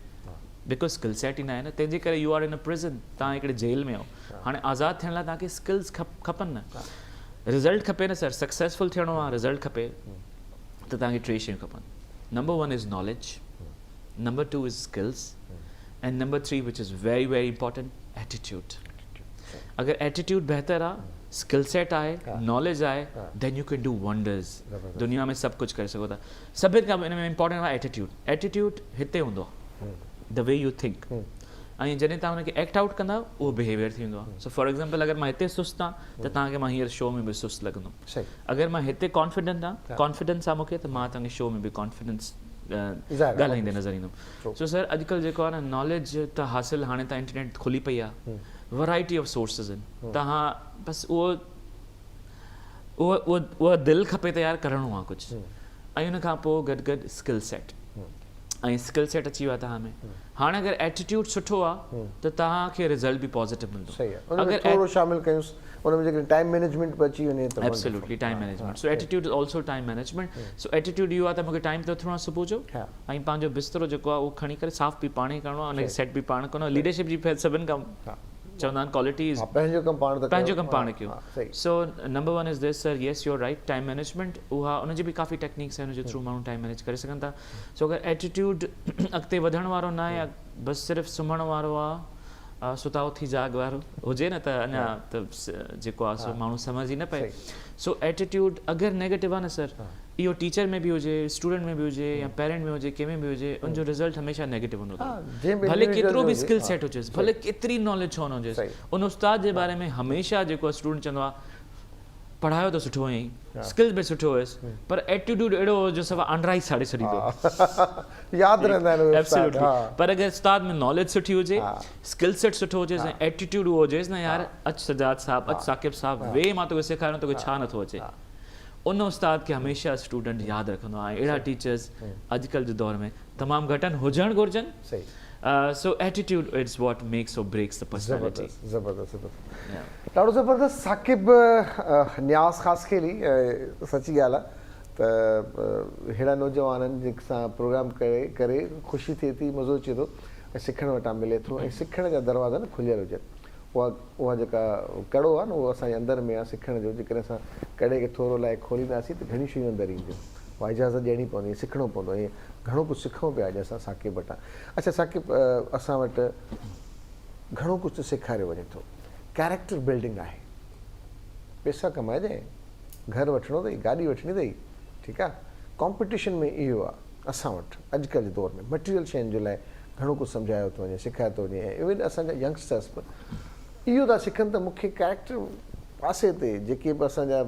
because skill set ئي ناهي نه تنهن جي ڪري you are in a prison توهان هڪڙي جيل ۾ آهيو هاڻي آزاد ٿيڻ لاء توهان کي اسڪلز کپن نه رزلٽ کپي نه سر سڪسيسفل ٿيڻو آ رزلٽ کپي ته توهان کي ٽي شيون کپن number one is knowledge number two is skills and number three which is very very important attitude اگر ايٽيٽيوڊ بهتر آ اسڪل سيٽ آهي ناليج آهي then you can do wonders دنيا ۾ سڀ ڪجهه ڪري سگهو ٿا سڀن کان ان ۾ امپورٽنٽ آهي ايٽيٽيوڊ ايٽيٽيوڊ هتي هوندو آ the way you think ۽ جڏهن توهان ان کي ايڪٽ آئوٽ ڪندا اهو بهيويئر ٿي ويندو آهي سو فار ايگزامپل اگر مان هتي سست آهيان ته توهان کي مان هينئر شو ۾ به سست لڳندم اگر مان هتي ڪانفيڊنٽ آهيان ڪانفيڊنس آهي مون کي ته مان توهان کي شو ۾ به ڪانفيڊنس ڳالهائيندي نظر ايندم سو سر اڄڪلهه جيڪو آهي نه ناليج ته حاصل هاڻي ته انٽرنيٽ کلي پئي آهي ورائٽي آف سورسز آهن توهان بس اهو اهو اها دل کپي ته يار ڪرڻو آهي ڪجهه ۽ ان کان پوء گڏ گڏ اسڪل سيٽ ۽ اسڪل سيٽ اچي ويو آهي توهان ۾ هاڻي اگر ايٽيٽيوڊ سٺو آهي ته توهان کي رزلٽ به پازيٽو ملندو صحيح آهي ان ۾ ٿورو شامل ڪيونس ان ۾ جيڪڏهن ٽائيم مينيجمينٽ به اچي وڃي ته absolutely time management so attitude is also time management so attitude اهو آهي ته مونکي ٽائيم تي اٿڻو آهي صبح جو ۽ پنهنجو بسترو جيڪو آهي اهو کڻي ڪري صاف به پاڻ ئي ڪرڻو آهي ان کي سيٽ به پاڻ ڪرڻو آهي ليڊرشپ جي سڀن کان چوندا آهن ڪوالٽي از پنهنجو ڪم پاڻ ته پنهنجو ڪم پاڻ ڪيو so number one is this sir yes you are right time management اها ان جي به ڪافي ٽيڪنيڪس آهن ان جي ٿرو ماڻهو ٽائيم مينيج ڪري سگهن ٿا سو اگر ايٽيٽيوڊ اڳتي وڌڻ وارو نه آهي بس صرف سمهڻ وارو آ ستا اٿي جاڳ وارو هجي نه ته اڃا ته جيڪو آ سو ماڻهو سمجهي نه پئي سو ايٽيٽيوڊ اگر نيگيٽو آ نه سر اهو ٽيچر ۾ به هجي اسٽوڊنٽ ۾ به هجي يا پيرنٽ ۾ هجي ڪنهن ۾ به هجي ان جو رزلٽ هميشه نيگيٽو هوندو اٿو ڀلي ڪيترو به اسڪل سيٽ هجيس ڀلي ڪيتري ناليج ڇو نه هجيس ان استاد جي باري ۾ هميشه جيڪو اسٽوڊنٽ چوندو آ پڙهايو ته سٺو هئائين اسڪل به سٺو هيس پر ايٽيٽيوڊ اهڙو هو جو صفا آنڊرا ئي ساڙي ڇڏيندو هو ياد رهندا آهن اهي استاد ها پر اگر استاد ۾ ناليج سٺي هجي اسڪل سيٽ سٺو هجيس ۽ ايٽيٽيوڊ اهو هجيس نه يار اچ سجاد صاحب اچ ثاقب صاحب ويهه مان توکي سيکاريان توکي ڇا نٿو اچي ان استاد کي هميشه اسٽوڊنٽ ياد رکندو آهي اهڙا ٽيچرز اڄڪلهه جي دور ۾ تمام گهٽ آهن هجڻ گهرجن so attitude it's what makes or breaks the personality. زبردست زبردست زبردست ڏاڍو زبردست ثاقب نياز خاصخيلي سچي ڳالهه آ ته ههڙا نوجوانن جن سان پروگرام ڪري ڪري خوشي ٿئي ٿي مزو اچي ٿو ۽ سکڻ وٽان ملي ٿو ۽ سکڻ جا دروازا نه کليل هجن اها اها جيڪا ڪڙو آ نه اهو اسان جي اندر ۾ آ سکڻ جو جيڪڏهن اسان ڪڙي کي ٿورو لاء کولينداسين ته گهڻيون شيون اندر اينديون اها اجازت ڏيڻي پوندي ۽ سکڻو پوندو ۽ گهڻو ڪجهه سکون پيا اڄ اسان ثاقب وٽان. اڇا ثاقب اسان وٽ گهڻو ڪجهه ته سيکاريو وڃي ٿو. ڪيريڪٽر بلڊنگ آهي. پيسا ڪمائجانء، گهر وٺڻو اٿئي، گاڏي وٺڻي اٿئي، ٺيڪ آ. ڪامپيٽيشن ۾ اهو آ اسان وٽ اڄڪلهه جي دور ۾ مٽيريل شين جي لاء گهڻو ڪجهه سمجهايو ٿو وڃي، سکايو ٿو وڃي ۽ ايون اسان جا ينگسٽرس به اهو ٿا سکن ته مون کي ڪيريڪٽر پاسي تي جيڪي به اسان جا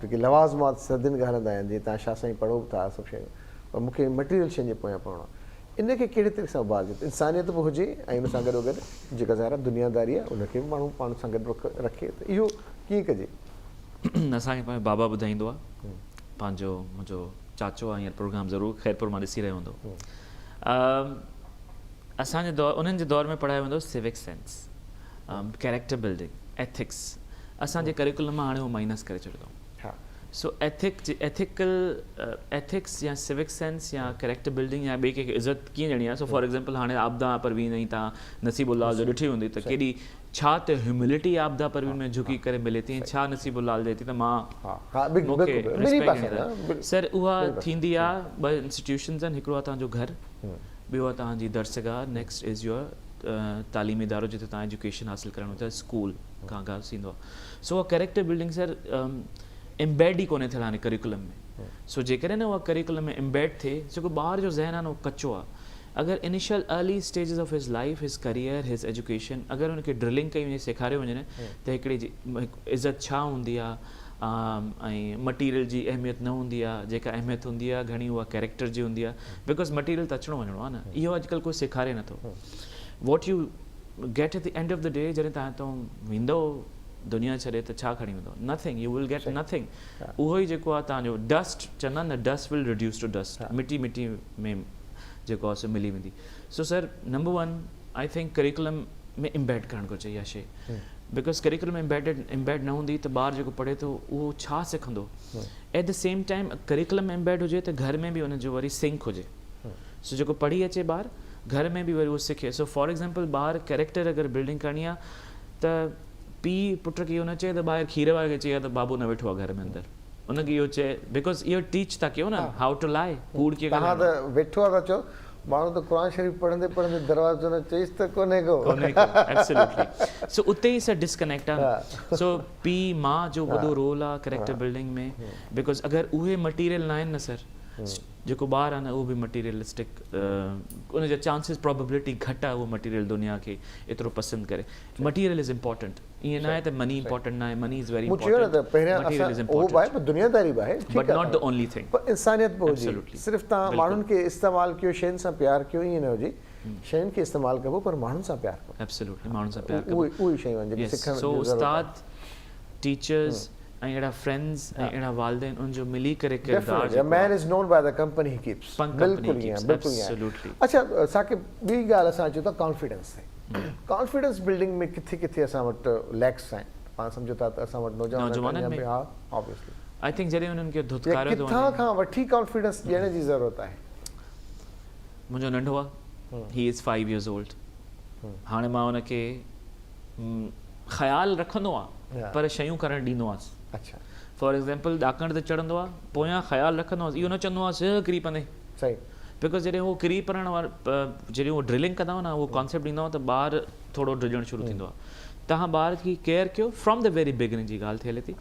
جيڪي لوازمات صدين کان هلندا آهن جيئن توهان شاهه سائين پڙهو به ٿا سڀ شيون پر مون کي مٽيريل شين جي پويان پوڻو آهي ان کي ڪهڙي طريقي سان اڀارجي ته انسانيت به هجي ۽ ان سان گڏو گڏ جيڪا ظاهر آهي دنياداري آهي ان کي به ماڻهو پاڻ سان گڏ رکي ته اهو ڪيئن ڪجي؟ اسان کي پنهنجو بابا ٻڌائيندو آهي پنهنجو منهنجو چاچو آهي هينئر پروگرام ضرور خيرپور مان ڏسي رهيو هوندو اسان جي دور انهن جي دور ۾ پڙهايو ويندو هو civic sense character building ethics اسان جي ڪريڪولم مان هاڻي اهو مائنس ڪري ڇڏيو اٿئون سو ايٿڪ جي ايٿيڪل ايٿڪس يا سوڪ سينس يا ڪيريڪٽر بلڊنگ يا ٻئي ڪنهن کي عزت ڪيئن ڏيڻي آهي سو فار ايگزامپل هاڻي عابده پروين ۽ تان نصيب الله جو ڏٺي هوندي ته ڪيڏي ڇا ته هيوملٽي عابده پروين ۾ جهڪي ڪري ملي ٿي ۽ ڇا نصيب الله ڏي ٿي ته مان مون کي ريسپيڪٽ سر اها ٿيندي آهي ٻه انسٽيٽيوشنز آهن هڪڙو آهي توهان جو گهر ٻيو آهي توهان جي درسگاهه نيڪسٽ is your تعليمي ادارو جتي توهان ايجوڪيشن حاصل ڪرڻ وڃو ٿا اسڪول کان آغاز ٿيندو آهي سو اها ڪيريڪٽر بلڊنگ سر امبيڊ ئي ڪونهي ٿيل هاڻي ڪريڪولم ۾ سو جيڪڏهن نه اها ڪريڪولم ۾ امبيڊ ٿئي جيڪو ٻار جو ذهن آهي نه اهو ڪچو آهي اگر initial early stages of his life his career his education اگر ان کي ڊرلنگ ڪئي وڃي سيکاريو وڃي نه ته هڪڙي جي عزت ڇا هوندي آهي ۽ مٽيريل جي اهميت نه هوندي آهي جيڪا اهميت هوندي آهي گهڻي اها ڪيريڪٽر جي هوندي آهي because material ته اچڻو وڃڻو آهي نه اهو اڄڪلهه ڪوئي سيکاري نٿو what you get at the end of the day جڏهن توهان هتان ويندؤ دنيا ڇڏي ته ڇا کڻي ويندؤ nothing you will get nothing اهو ئي جيڪو آهي توهان جو ڊسٽ چوندا آهن نه dust will reduce to dust مٽي مٽي ۾ جيڪو آهي سو ملي ويندي so sir number one I think curriculum ۾ embed ڪرڻ گهرجي اها شي because curriculum embedded embed نه هوندي ته ٻار جيڪو پڙهي ٿو اهو ڇا سکندو at the same time curriculum embed هجي ته گهر ۾ به ان جو وري سنڪ هجي سو جيڪو پڙهي اچي ٻار گهر ۾ به وري اهو سکي سو فار ايگزامپل ٻار ڪيريڪٽر اگر بلڊنگ ڪرڻي آهي ته پيء پٽ کي اهو نه چئي ته ٻاهر کير واري کي چئي ته بابو نه ويٺو آهي گهر ۾ اندر ان کي اهو چئي because اهو ٽيچ ٿا ڪيو نه how two لاء ڪوڙ ڪيئن توهان ته ويٺو آهي ٿا چئو ماڻهو ته قرآن شريف پڙهندي پڙهندي دروازو نه چئيس ته ڪونهي ڪو ڪونهي ڪو ايبسولوٽلي سو اتي ئي سر ڊسڪنيڪٽ آهي سو پيء ماء جو وڏو رول آهي ڪريڪٽر بلڊنگ ۾ because اگر اهي مٽيريل نه آهن نه سر جيڪو ٻار آهي نه اهو به مٽيريلسٽڪ ان جا چانسز پرابيبلٽي گهٽ آهي اهو مٽيريل دنيا کي ايترو پسند ڪري مٽيريل از امپارٽنٽ ائين نه آهي ته مني امپارٽنٽ نه آهي مني is very مون چيو نه امپارٽنٽ ته پهريان مٽيريل اسان از اهو به آهي امپارٽنٽ پر دنياداري به آهي بٽ ٺيڪ آهي not the only thing پر انسانيت به هجي ايبسولوٽلي صرف توهان بلڪل ماڻهن کي استعمال ڪيو شين سان پيار ڪيو ائين نه هجي شين کي استعمال ڪبو پر ماڻهن سان پيار ڪبو ايبسولوٽلي ماڻهن سان پيار ڪبو اهي اهي شيون آهن جيڪي يس سکڻ سو جي ضرورت آهي استاد ٽيچرز ۽ اهڙا فرينڊز ۽ اهڙا والدين ان جو ملي ڪري ڪردار ڊيفينيٽلي جيڪو ا مين آهي از نون باء the company he keeps pin company بلڪل ائين ڪيپس بلڪل ائين ايبسولوٽلي اڇا ثاقب ٻي ڳالهه اسان اچون ٿا ڪانفيڊنس تي ڪانفيڊنس بلڊنگ ۾ ڪٿي ڪٿي اسان وٽ ليڪس آهن پاڻ سمجهو ٿا ته اسان وٽ نوجوانن نوجوانن اڃا ۾ به ها آبويسلي I think جڏهن انهن کي يا ڌتڪاريو ٿو ڪٿان وڃي کان وٺي ڪانفيڊنس ڏيڻ جي ضرورت آهي منهنجو ننڍو آهي he is 5 years old هاڻي مان ان کي خيال رکندو آهيان پر شيون ڪرڻ ڏيندو آهيانس اڇا فار ايگزامپل ڏاڪڻ تي چڙهندو آهي پويان خيال رکندو آهيانس اهو نه چوندو آهيانس هه ڪري پوندين صحيح because جڏهن هو ڪري پڙهڻ وارو جڏهن هو ڊرلنگ ڪندا آهيو نه اهو ڪانسيپٽ ڏيندا آهيو ته ٻار ٿورو ڊڄڻ شروع ٿيندو آهي توهان ٻار کي ڪيئر ڪيو فرام the very beginning جي ڳالهه ٿي هلي ٿي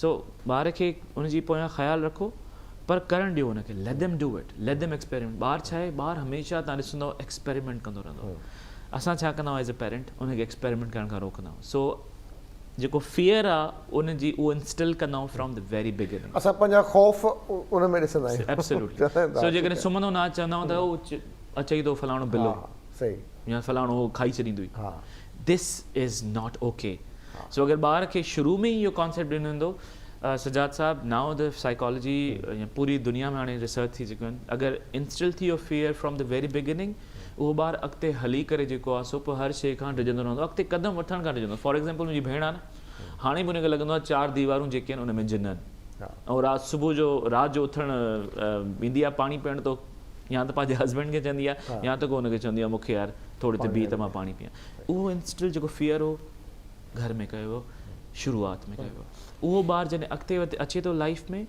سو ٻار کي ان جي پويان خيال رکو پر ڪرڻ ڏيو ان کي let them do it let them experiment ٻار ڇا آهي ٻار هميشه توهان ڏسندو ايڪسپيريمينٽ ڪندو رهندو اسان ڇا ڪندا آهيون ايز اي پيرنٽ ان کي ايڪسپيريمينٽ ڪرڻ کان روڪندا آهيون سو جيڪو فيئر آ ان جي اهو انسٽل ڪندا آهيون فرام the very beginning. اسان پنهنجا خوف ان ۾ ڏسندا آهيون. ايبسولوٽلي سو جيڪڏهن سمهندو نه چوندا آهيون ته او اچي ٿو فلاڻو بلو صحيح يا فلاڻو هو کائي ڇڏيندو ئي دس is not okay سو اگر ٻار کي شروع ۾ ئي اهو ڪانسيپٽ ڏنو ويندو سجاد صاحب نائو the psychology پوري دنيا ۾ هاڻي ريسرچ ٿي چڪيون آهن اگر انسٽل ٿي ويو fear from the very beginning اهو ٻار اڳتي هلي ڪري جيڪو آهي سو پوء هر شيء کان ڊڄندو رهندو اڳتي قدم وٺڻ کان ڊڄندو فار ايگزامپل منهنجي ڀيڻ آهي نه هاڻي به ان کي لڳندو آهي چار ديوارون جيڪي آهن ان ۾ جن آهن ۽ رات صبح جو رات جو اٿڻ ويندي آهي پاڻي پيئڻ ته يا ته پنهنجي هسبينڊ کي چوندي آهي يا ته ڪو ان کي چوندي آهي مون کي يار ٿوري ته بيهه ته مان پاڻي پيان اهو انسٽل جيڪو فيئر هو گهر ۾ ڪيو ويو شروعات ۾ ڪيو ويو اهو ٻار جڏهن اڳتي وڌي اچي ٿو لائف ۾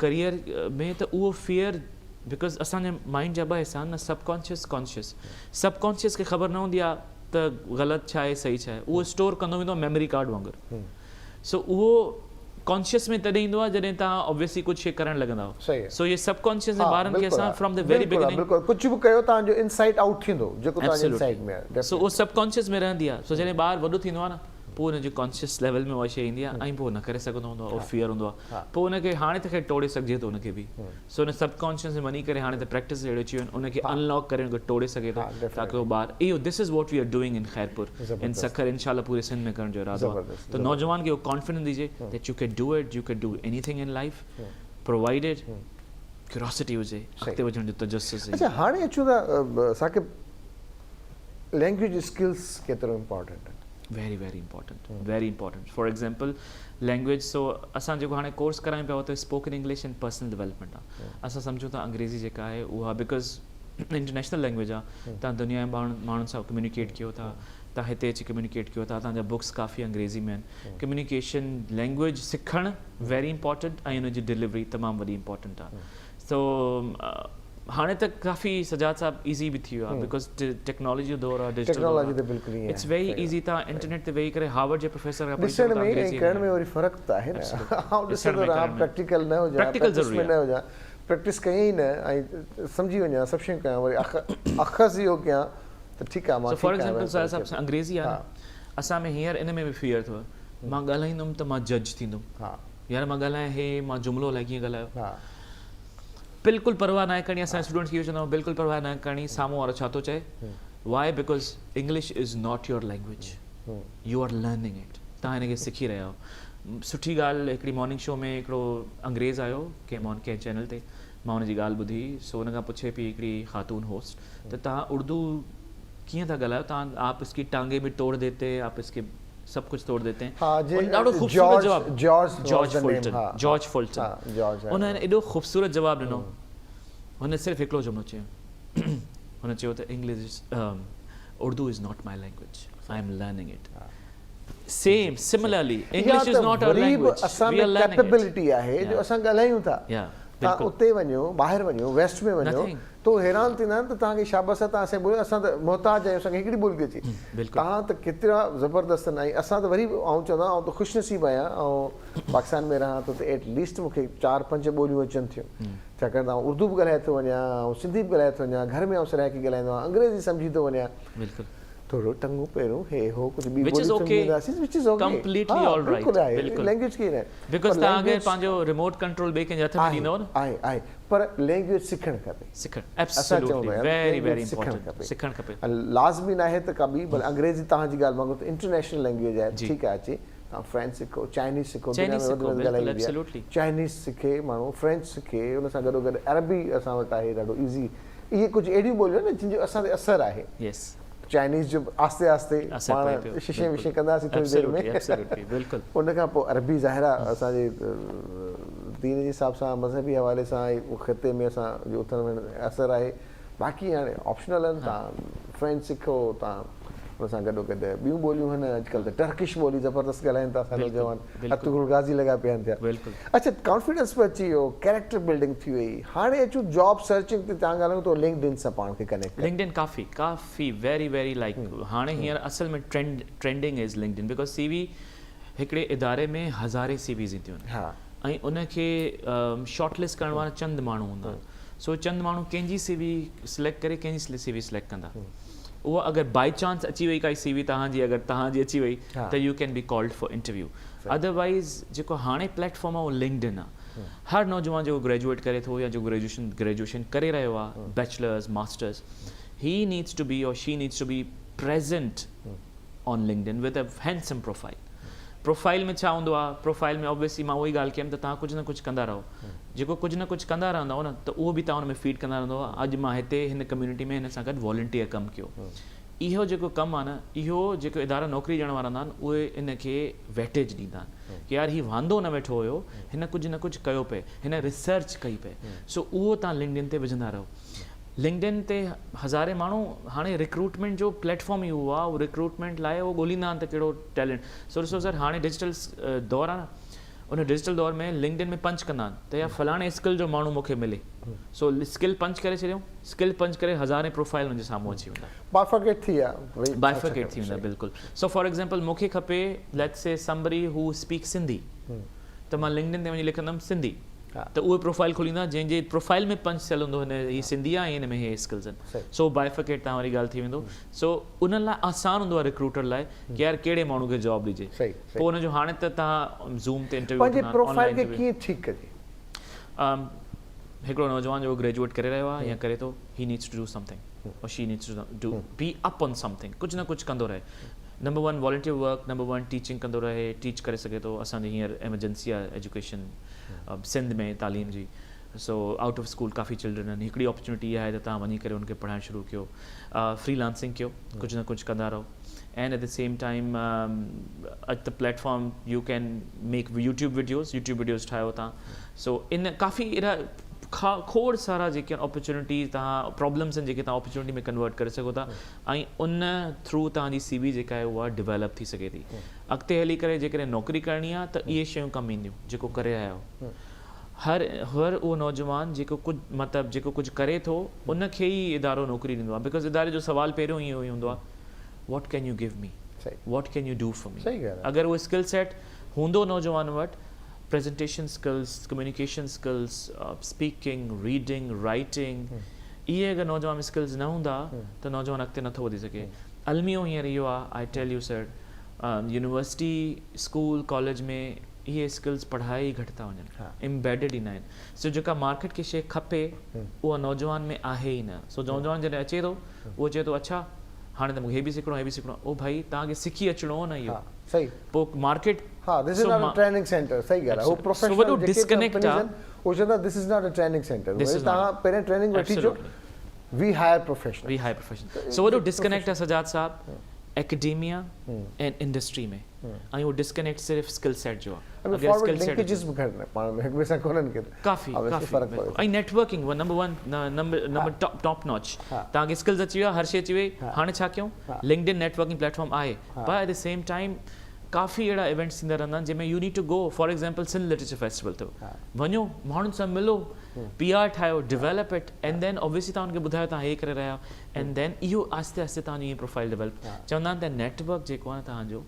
ڪريئر ۾ ته اهو فيئر because اسان جي مائنڊ جا ٻه حصا آهن نه sub conscious conscious sub conscious کي خبر نه هوندي آهي ته غلط ڇا آهي صحيح ڇا آهي اهو اسٽور ڪندو ويندو آهي ميموري ڪارڊ وانگر سو اهو ڪانشس ۾ تڏهن ايندو آهي جڏهن توهان آبويسلي ڪجهه شي ڪرڻ لڳندا آهيو سو اهي سب ڪانشس ۾ ٻارن کي اسان فرام the very beginning بلڪل ڪجهه به ڪيو توهان جو انسائيڊ آئوٽ ٿيندو جيڪو توهان جي انسائيڊ ۾ آهي سو اهو سب ڪانشس ۾ رهندي آهي سو جڏهن ٻار وڏو ٿيندو آهي نه پوء ان جي ڪانشس ليول ۾ اها شي ايندي آهي ۽ پوء نه ڪري سگهندو هوندو آهي اهو فيئر هوندو آهي پوء ان کي هاڻي ته خير ٽوڙي سگهجي ٿو ان کي به سو ان سب ڪانشس ۾ وڃي ڪري هاڻي ته پريڪٽس اهڙي اچي ويو آهن ان کي ان لاڪ ڪري ان کي ٽوڙي سگهي ٿو تاڪه اهو ٻار اهو this is what we are doing in Khairpur in Sukkur انشاء الله پوري سنڌ ۾ ڪرڻ جو ارادو آهي ته نوجوان کي اهو ڪانفيڊنس ڏجي that you can do it you can do anything in life provided curiosity هجي اڳتي وڌڻ جو تجسس اچها هاڻي اچون ٿا ثاقب لينگويج اسڪلز ڪيترو امپارٽنٽ آهن. Very very important very important for example language سو اسان جيڪو هاڻي ڪورس ڪرايون پيا اهو ته spoken English and personal development آهي اسان سمجهون ٿا انگريزي جيڪا آهي اها because international language آهي تان دنيا جي ماڻهن سان ڪميونيڪيٽ ڪيو ٿا تان هتي اچي ڪميونيڪيٽ ڪيو ٿا تان جا بڪس ڪافي انگريزي ۾ آهن ڪميونيڪيشن لينگويج سکڻ ويري امپارٽنٽ ۽ ان جي ڊليوري تمام وڏي امپارٽنٽ آهي سو هاڻي ته ڪافي سجاد صاحب ايزي به ٿي ويو آهي because technology جو دور آهي ڊجيٽل دور آهي بلڪل ائين it's very easy تان انٽرنيٽ تي ويهي ڪري هارورڊ جي پروفيسر کان پڙهي سگهو ٿا انگريزي ڏسڻ ۾ ۽ ڪرڻ ۾ وري فرق ته آهي نه آئون ڏسندو رهان پريڪٽيڪل نه هجان پريڪٽيڪل ضروري آهي نه هجان پريڪٽس ڪئي ئي نه ۽ سمجهي وڃان سڀ شيون ڪيان وري اخذ اهو ڪيان ته ٺيڪ آهي مان سو فار ايگزامپل سجاد صاحب انگريزي آهي نه اسان ۾ هينئر ان ۾ به فيئر اٿو مان ڳالهائيندم ته مان جج ٿيندم يار مان ڳالهايان هي مان جملو الائي ڪيئن ڳالهايو بلڪل پرواهه ناهي ڪرڻي اسان اسٽوڊنٽس کي اهو چوندا آهيون بلڪل پرواهه ناهي ڪرڻي سامهون وارو ڇا ٿو چئي why because English is not your language you are learning it توهان هن کي سکي رهيا آهيو سٺي ڳالهه هڪڙي مارننگ شو ۾ هڪڙو انگريز آيو ڪنهن مون ڪنهن چينل تي مان هن جي ڳالهه ٻڌي سو ان کان پڇي پئي هڪڙي خاتون هوسٽ ته توهان اردو ڪيئن ٿا ڳالهايو توهان آپ اس ڪي ٽانگي به توڙ ديتي آپ اس ڪي سب ڪجھ توڙ ديتي هين ان ڏاڍو خوبصورت جواب جارج فولٽن جارج فولٽن ان ايڏو خوبصورت جواب ڏنو هن صرف هڪڙو جملو چيو هن چيو ته English Urdu is not my language I am learning it same similarly English is not our language اسان ۾ ڪيپيبلٽي آهي جو اسان ڳالهايون ٿا تان اتي وڃو ٻاهر وڃو ويسٽ ۾ وڃو تو حيران ٿيندا آهن ته توهان کي شابس آهي توهان اسان جي ٻولي اسان ته محتاج آهيون اسان کي هڪڙي ٻولي ٿي اچي توهان ته ڪيترا زبردست آهن ۽ اسان ته وري به آئون چوندو آهيان آئون ته خوش نصيب آهيان آئون پاڪستان ۾ رهان ٿو ته ايٽ ليسٽ مون کي چار پنج ٻوليون اچن ٿيون ڇاڪاڻ ته آئون اردو به ڳالهائي ٿو وڃان آئون سنڌي به ڳالهائي ٿو وڃان گهر ۾ آئون سرائڪي ڳالهائيندو آهيان انگريزي سمجهي ٿو وڃان ٿورو ٽنگون پيرون هي هو ڪجهه ٻي ٻولي سمجهي وينداسين وچ is okay completely all right بلڪل آهي لينگويج ڪيئن آهي because توهان اگر پنهنجو ريموٽ ڪنٽرول ٻئي ڪنهن جي هٿ ۾ ڏيندؤ نه آهي آهي پر لينگويج سکڻ کپي. سکڻ ايبسولوٽلي ويري ويري امپورٽنٽ سکڻ کپي. لازمي ناهي ته ڪا ٻي ڀلي انگريزي توهان جي ڳالهه وانگر ته انٽرنيشنل لينگويج آهي ٺيڪ آهي اچي توهان فرينچ سکو چائنيز سکو دنيا ۾ وڌ ۾ وڌ ڳالهائي ويندي آهي چائنيز سکي ماڻهو فرينچ سکي ان سان گڏو گڏ عربي اسان وٽ آهي ڏاڍو ايزي اهي ڪجهه اهڙيون ٻوليون آهن جن جو اسان تي اثر آهي چائنيز جو به آهستي آهستي پاڻ ششي وشي ڪنداسين ٿوري دير ۾ ان کان پوء عربي ظاهر آهي اسان جي دين جي حساب سان مذهبي حوالي سان خطي ۾ اسان جو اٿڻ ويهڻ اثر آهي باقي هاڻي آپشنل آهن تان فرينچ سکو تان ان سان گڏو گڏ ٻيون ٻوليون آهن اڄڪلهه ته ٽرڪش ٻولي زبردست ڳالهائين ٿا اسان نوجوان ارطغرل غازي لڳا پيا آهن ٿيا اڇا ڪانفيڊنس به اچي ويو ڪيريڪٽر بلڊنگ ٿي وئي هاڻي اچون جاب سرچنگ تي تان ڳالهايون ته لنڪڊ ان سان پاڻ کي ڪنيڪٽ ڪريو. لنڪڊ ان ڪافي ڪافي ويري ويري لائيڪ هاڻي هينئر اصل ۾ trend trending is LinkedIn because C V هڪڙي اداري ۾ هزارين سي ويز اينديون آهن ۽ ان کي شارٽ لسٽ ڪرڻ وارا چند ماڻهو هوندا آهن سو چند ماڻهو ڪنهن جي سي وي سليڪٽ ڪري ڪنهن جي سي وي سليڪٽ ڪندا اها اگر بائي چانس اچي وئي ڪائي سي وي توهان جي اگر توهان جي اچي وئي ته you can be called for interview otherwise جيڪو هاڻي پليٽ فارم آهي اهو لنڪڊ ان آهي هر نوجوان جيڪو گريجوئيٽ ڪري ٿو يا جيڪو گريجوئيشن گريجوئيشن ڪري رهيو آهي bachelors masters he needs to be or she needs to be present on LinkedIn with a handsome profile profile ۾ ڇا هوندو آهي پروفائل ۾ آبويسلي مان اها ئي ڳالهه ڪيم ته توهان ڪجهه نه ڪجهه ڪندا رهو جيڪو ڪجهه نه ڪجهه ڪندا رهندؤ نه ته اهو به توهان ان ۾ فيڊ ڪندا رهندؤ اڄ مان هتي هن ڪميونٽي ۾ هن سان گڏ والنٽيئر ڪم ڪيو اهو جيڪو ڪم آهي نه اهو جيڪو ادارا نوڪري ڏيڻ وارا هوندا آهن اهي ان کي ويٽيج ڏيندا آهن ڪي يار هي واندو نه ويٺو هيو هن ڪجهه نه ڪجهه ڪيو پئي هن ريسرچ ڪئي پئي سو اهو توهان لنڪڊ ان تي وجهندا رهو لنڪڊ ان تي هزارين ماڻهو هاڻي ريڪروٽمينٽ جو پليٽ فارم ئي اهو آهي اهو ريڪروٽمينٽ لاء اهو ڳوليندا آهن ته ڪهڙو ٽيلنٽ سو ڏسو سر هاڻي ڊجيٽل دور آهي نه ان ڊجيٽل دور ۾ لنڪڊ ان ۾ پنچ ڪندا آهن ته يار فلاڻي اسڪل جو ماڻهو مون کي ملي سو اسڪل پنچ ڪري ڇڏيائون اسڪل پنچ ڪري هزارين پروفائل ان جي سامهون اچي ويندا بائفرڪيٽ ٿي ويا بائفرڪيٽ ٿي ويندا بلڪل سو فار ايگزامپل مون کي کپي let's say somebody who speak Sindhi ته مان لنڪڊ ان تي وڃي لکندم سنڌي ته اهي پروفائل کولي ايندا جنهن جي پروفائل ۾ پنچ ٿيل هوندو هن هي سنڌي آهي ۽ هن ۾ هي اسڪلز آهن سو بائفرڪيٽ تان واري ڳالهه ٿي ويندو سو انهن لاء آسان هوندو آهي ريڪروٽر لاء ڪي يار ڪهڙي ماڻهو کي جاب ڏجي پوء ان جو هاڻي ته توهان زوم تي انٽرويو پنهنجي پروفائل کي ڪيئن ٺيڪ ڪجي؟ هڪڙو نوجوان جيڪو گريجوئيٽ ڪري رهيو آهي يا ڪري ٿو he needs to do something or she needs to do be up on something ڪجهه نه ڪجهه ڪندو رهي number one volunteer work number one teaching ڪندو رهي ٽيچ ڪري سگهي ٿو اسان جي هينئر ايمرجنسي آهي ايجوڪيشن سنڌ ۾ تعليم جي سو آئوٽ آف اسڪول ڪافي چلڊرن آهن هڪڙي اپرچونٽي اها آهي ته توهان وڃي ڪري ان کي پڙهائڻ شروع ڪيو فري لانسنگ ڪيو ڪجهه نه ڪجهه ڪندا رهو and at the same time اڄ ته platform you can make YouTube videos YouTube videos ٺاهيو تان سو ان ڪافي اهڙا کوڙ سارا جيڪي آهن اپرچونٽيز تان پرابلمس آهن جيڪي تان اپرچونٽي ۾ ڪنورٽ ڪري سگهو ٿا ۽ ان ٿرو تان جي سي وي جيڪا آهي اها ڊيولپ ٿي سگهي ٿي اڳتي هلي ڪري جيڪڏهن نوڪري ڪرڻي آهي ته اهي شيون ڪم اينديون جيڪو ڪري رهيا آهيو. هر هر اهو نوجوان جيڪو ڪجهه مطلب جيڪو ڪجهه ڪري ٿو ان کي ئي ادارو نوڪري ڏيندو آهي because اداري جو سوال پهريون اهو ئي هوندو آهي what can you give me what can you do for me اگر اهو اسڪل سيٽ هوندو نوجوان وٽ presentation skills communication skills speaking reading writing اهي اگر نوجوان ۾ اسڪلز نه هوندا ته نوجوان اڳتي نٿو وڌي سگهي الميو هينئر اهو آهي I tell you sir university school college ۾ اهي اسڪلز پڙهائي ئي گهٽ ٿا وڃن امبيڊڊ ئي ناهن سو جيڪا مارڪيٽ کي شي کپي اها نوجوان ۾ آهي ئي نه سو نوجوان جڏهن اچي ٿو اهو چئي ٿو اڇا هاڻي ته مونکي هي به سکڻو هي به سکڻو او ڀائي توهان کي سکي اچڻو هو نه اهو صحيح پوء مارڪيٽ ها this is not a training centre صحيح ڳالهه آهي هو پروفيشنل وڏو ڊسڪنيڪٽ آهي هو چوندا this is not a training centre توهان پهرين ٽريننگ وٺي اچو we hire professional we hire professional سو وڏو ڊسڪنيڪٽ آهي سجاد صاحب اڪيڊيميا ۽ انڊسٽري ۾ ۽ اهو ڊسڪنيڪٽ صرف اسڪل سيٽ جو آهي اگر اسڪل سيٽ لنڪيجز به گهٽ نه پاڻ ۾ هڪ ٻئي سان ڪونهن ڪي ڪافي ڪافي فرق پوي ۽ networking number 1 number number top top notch توهان کي اسڪلز اچي ويا هر شي اچي وئي هاڻي ڇا ڪيون لنڪڊ ان نيٽورڪنگ پليٽ فارم آهي پر ايٽ the same time ڪافي اهڙا ايونٽس ٿيندا رهندا آهن جنهن ۾ you need to go for example Sindh literature festival اٿو وڃو ماڻهن سان ملو پي آر ٺاهيو develop it and then obviously توهان ان کي ٻڌايو توهان هي ڪري رهيا آهيو اينڊ دين اهو آهستي آهستي توهان جو ائين پروفائل ڊيولپ چوندا آهن ته نيٽ ورڪ جيڪو آهي نه توهان جو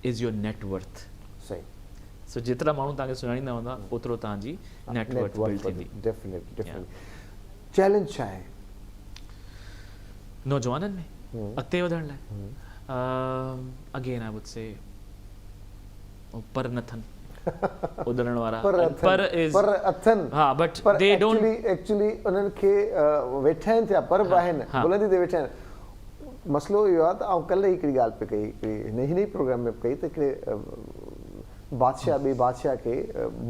از your net worth صحيح سو جيترا ماڻهو توهان کي سڃاڻيندا هوندا اوترو توهان جي نيٽ ورٿ بلڊ ٿيندي. ڊيفينيٽلي ڊيفينيٽلي چئلينج ڇا آهي؟ نوجوانن ۾ اڳتي وڌڻ لاء اگين I would سي پر نه ٿن اڏرڻ وارا پر پر از پر اٿن ها but they don't actually actually انهن کي ويٺا آهن ٿيا پر به آهن بلندي تي ويٺا آهن مسئلو اهو آهي ته آئون ڪلهه ئي هڪڙي ڳالهه پئي ڪئي هڪڙي هن هن ئي پروگرام ۾ ڪئي ته هڪڙي بادشاهه ٻئي بادشاهه کي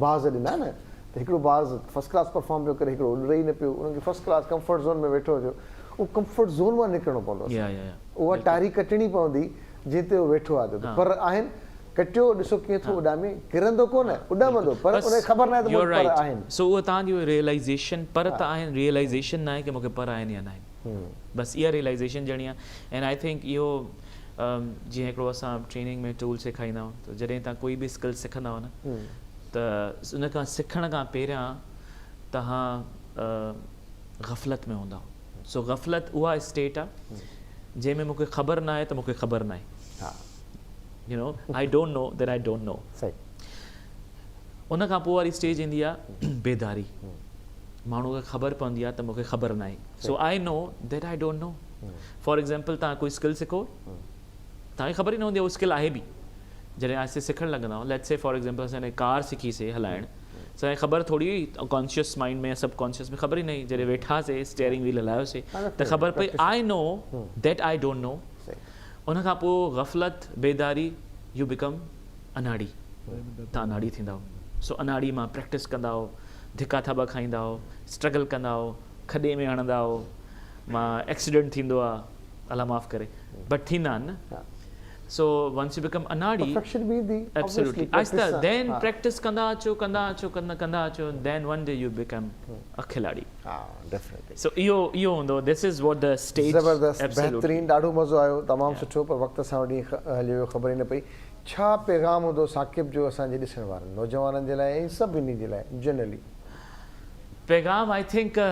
باز ڏنا نه ته هڪڙو باز فرسٽ ڪلاس پرفارم پيو ڪري هڪڙو اڏري ئي نه پيو انهن کي فرسٽ ڪلاس ڪمفرٽ زون ۾ ويٺو هجو اهو ڪمفرٽ زون مان نڪرڻو پوندو اها ٽاري ڪٽڻي پوندي جنهن تي هو ويٺو آهي ته پر آهن ڪٽيو ڏسو ڪيئن ٿو اڏامي ڪرندو ڪونه اڏامندو پر ان کي خبر ناهي ته مون وٽ پر آهن. سو اهو توهان جي ريئلائيزيشن پر ته آهن ريئلائيزيشن ناهي ڪي مون کي پر آهن يا ناهن بس اها ريئلائيزيشن ڏيڻي آهي اينڊ I think اهو جيئن هڪڙو اسان ٽريننگ ۾ ٽول سيکاريندا آهيون ته جڏهن توهان ڪوئي به اسڪل سکندا آهيو نه ته ان کان سکڻ کان پهريان توهان غفلت ۾ هوندا آهيو سو غفلت اها اسٽيٽ آهي جنهن ۾ مون کي خبر ناهي ته مون کي خبر ناهي. You know I don't know that I don't know. صحيح. ان کان پوء واري اسٽيج ايندي آ بيداري. ماڻهو کي خبر پوندي آ ته مون کي خبر ناهي. So I know that I don't know. For example توهان ڪوئي اسڪل سکو توهان کي خبر ئي نه هوندي آ اهو اسڪل آهي به. جڏهن آهستي سکڻ لڳندا آهيو ليٽس سي فار ايگزامپل اسان جڏهن ڪار سکي سي هلائڻ اسان کي خبر ٿوري هئي ڪانشس مائنڊ ۾ يا سب ڪانشس ۾ خبر ئي نه هئي جڏهن ويٺاسي اسٽيئرنگ ويل هلايوسي ته خبر پئي I know that I don't know. ان کان پوء غفلت، بيداري، يو بيڪم اناڙي، توهان اناڙي ٿيندا آهيو، سو اناڙي مان پريڪٽس ڪندا آهيو، ڌڪا ٿاٻا کائيندا آهيو، اسٽرگل ڪندا آهيو، کڏي ۾ هڻندا آهيو، مان ايڪسيڊنٽ ٿيندو آهي، الله معاف ڪري بٽ ٿيندا آهن نه، سو ونس يو بيڪم اناڙي، پرفيڪشن به ايندي ايبسولوٽلي آهسته دين پريڪٽس ڪندا اچو ڪندا اچو ڪندا اچو دين one day you become ا کلاڙي. ها ڊيفنيٽلي. سو اهو اهو هوندو this is what the stage زبردست بهترين ڏاڍو مزو آيو تمام سٺو پر وقت اسان وٽ ائين هليو ويو خبر ئي نه پئي ڇا پيغام هوندو ثاقب جو اسان جي ڏسڻ وارن نوجوانن جي لاء ۽ سڀني جي لاء جنرلي. پيغام I think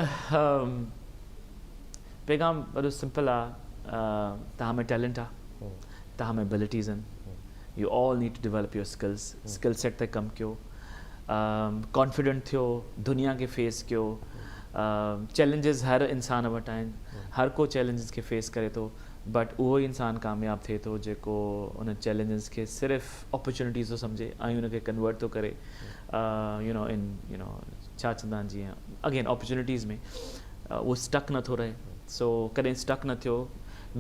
پيغام وڏو سمپل آ توهان ۾ ٽيلنٽ آ توهان ۾ ابلٽيز آهن you all need to develop your skills skill set تي ڪم ڪيو ڪانفيڊنٽ ٿيو دنيا کي فيس ڪيو چئلينجز هر انسان وٽ آهن هر ڪو چئلينجز کي فيس ڪري ٿو بٽ اهو ئي انسان ڪامياب ٿئي ٿو جيڪو ان چئلينجز کي صرف اپرچونيٽيز ٿو سمجهي ۽ ان کي ڪنورٽ ٿو ڪري you know in you know ڇا چوندا آهن جيئن اگين اپرچونيٽيز ۾ اهو اسٽڪ نٿو رهي سو ڪڏهن اسٽڪ نه ٿيو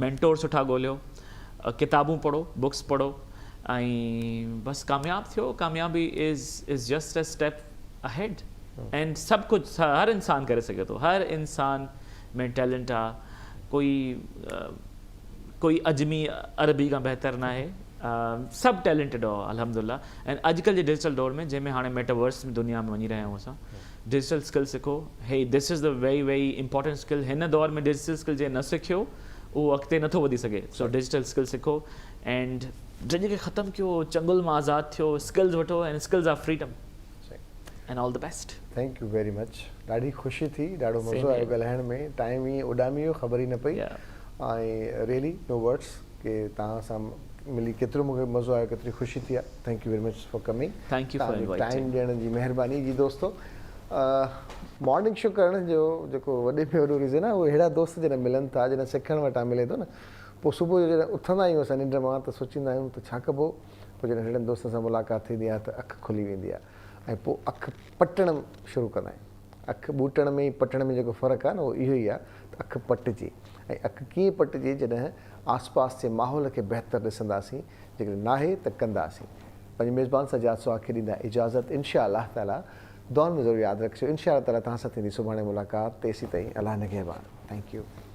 مينٽور سٺا ڳوليو ڪتابون پڙهو بڪس پڙهو ۽ بس ڪامياب ٿيو ڪاميابي is is just a step ahead and سڀ ڪجهه هر انسان ڪري سگهي ٿو هر انسان ۾ ٽيلنٽ آ ڪوئي ڪوئي عجمي عربي کان بهتر ناهي سڀ ٽيلنٽيڊ آ الحمدلله ۽ اڄڪلهه جي ڊجيٽل دور ۾ جنهن ۾ هاڻي ميٽاورس دنيا ۾ وڃي رهيا آهيون اسان ڊجيٽل اسڪل سکو هي this is the very very important skill هن دور ۾ ڊجيٽل اسڪل جنهن نه سکيو اهو اڳتي نٿو وڌي سگهي سو ڊجيٽل اسڪل سکو اينڊ ڊڄ کي ختم ڪيو چنگل مان آزاد ٿيو اسڪلز وٺو and skills are freedom. And all the best. Thank you very much ڏاڍي خوشي ٿي ڏاڍو مزو آيو ڳالهائڻ ۾ ٽائيم ائين اڏامي ويو خبر ئي نه پئي ۽ ريلي نو ورڊس ڪي توهان سان ملي ڪيترو مونکي مزو آيو ڪيتري خوشي ٿي آ thank you very much for coming thank you for inviting time ڏيڻ جي مهرباني جي دوستو مارننگ شو ڪرڻ جو جيڪو وڏي ۾ وڏو ريزن آهي اهو اهڙا دوست جڏهن ملن ٿا جڏهن سکڻ وٽان ملي ٿو نه پوء صبح جو جڏهن اٿندا آهيون اسان ننڊ مان ته سوچيندا آهيون ته ڇا ڪبو پوء جڏهن اهڙن دوستن سان ملاقات ٿيندي آهي ته اک کلي ويندي آهي ۽ پوء اک پٽڻ شروع ڪندا آهيون. اک ٻوٽڻ ۾ ۽ پٽڻ ۾ جيڪو فرق آهي نه اهو اهو ئي آهي ته اک پٽجي ۽ اک ڪيئن پٽجي جڏهن آس پاس جي ماحول کي بهتر ڏسنداسين جيڪڏهن ناهي ته ڪنداسين. پنهنجي ميزبان سجاد سهاڳ کي ڏيندا اجازت انشاء الله تعالي دعائن ۾ ضرور ياد رکجو انشاء الله تعالي توهان سان ٿيندي سڀاڻي ملاقات تيسيتائين الله نگهبان thank you.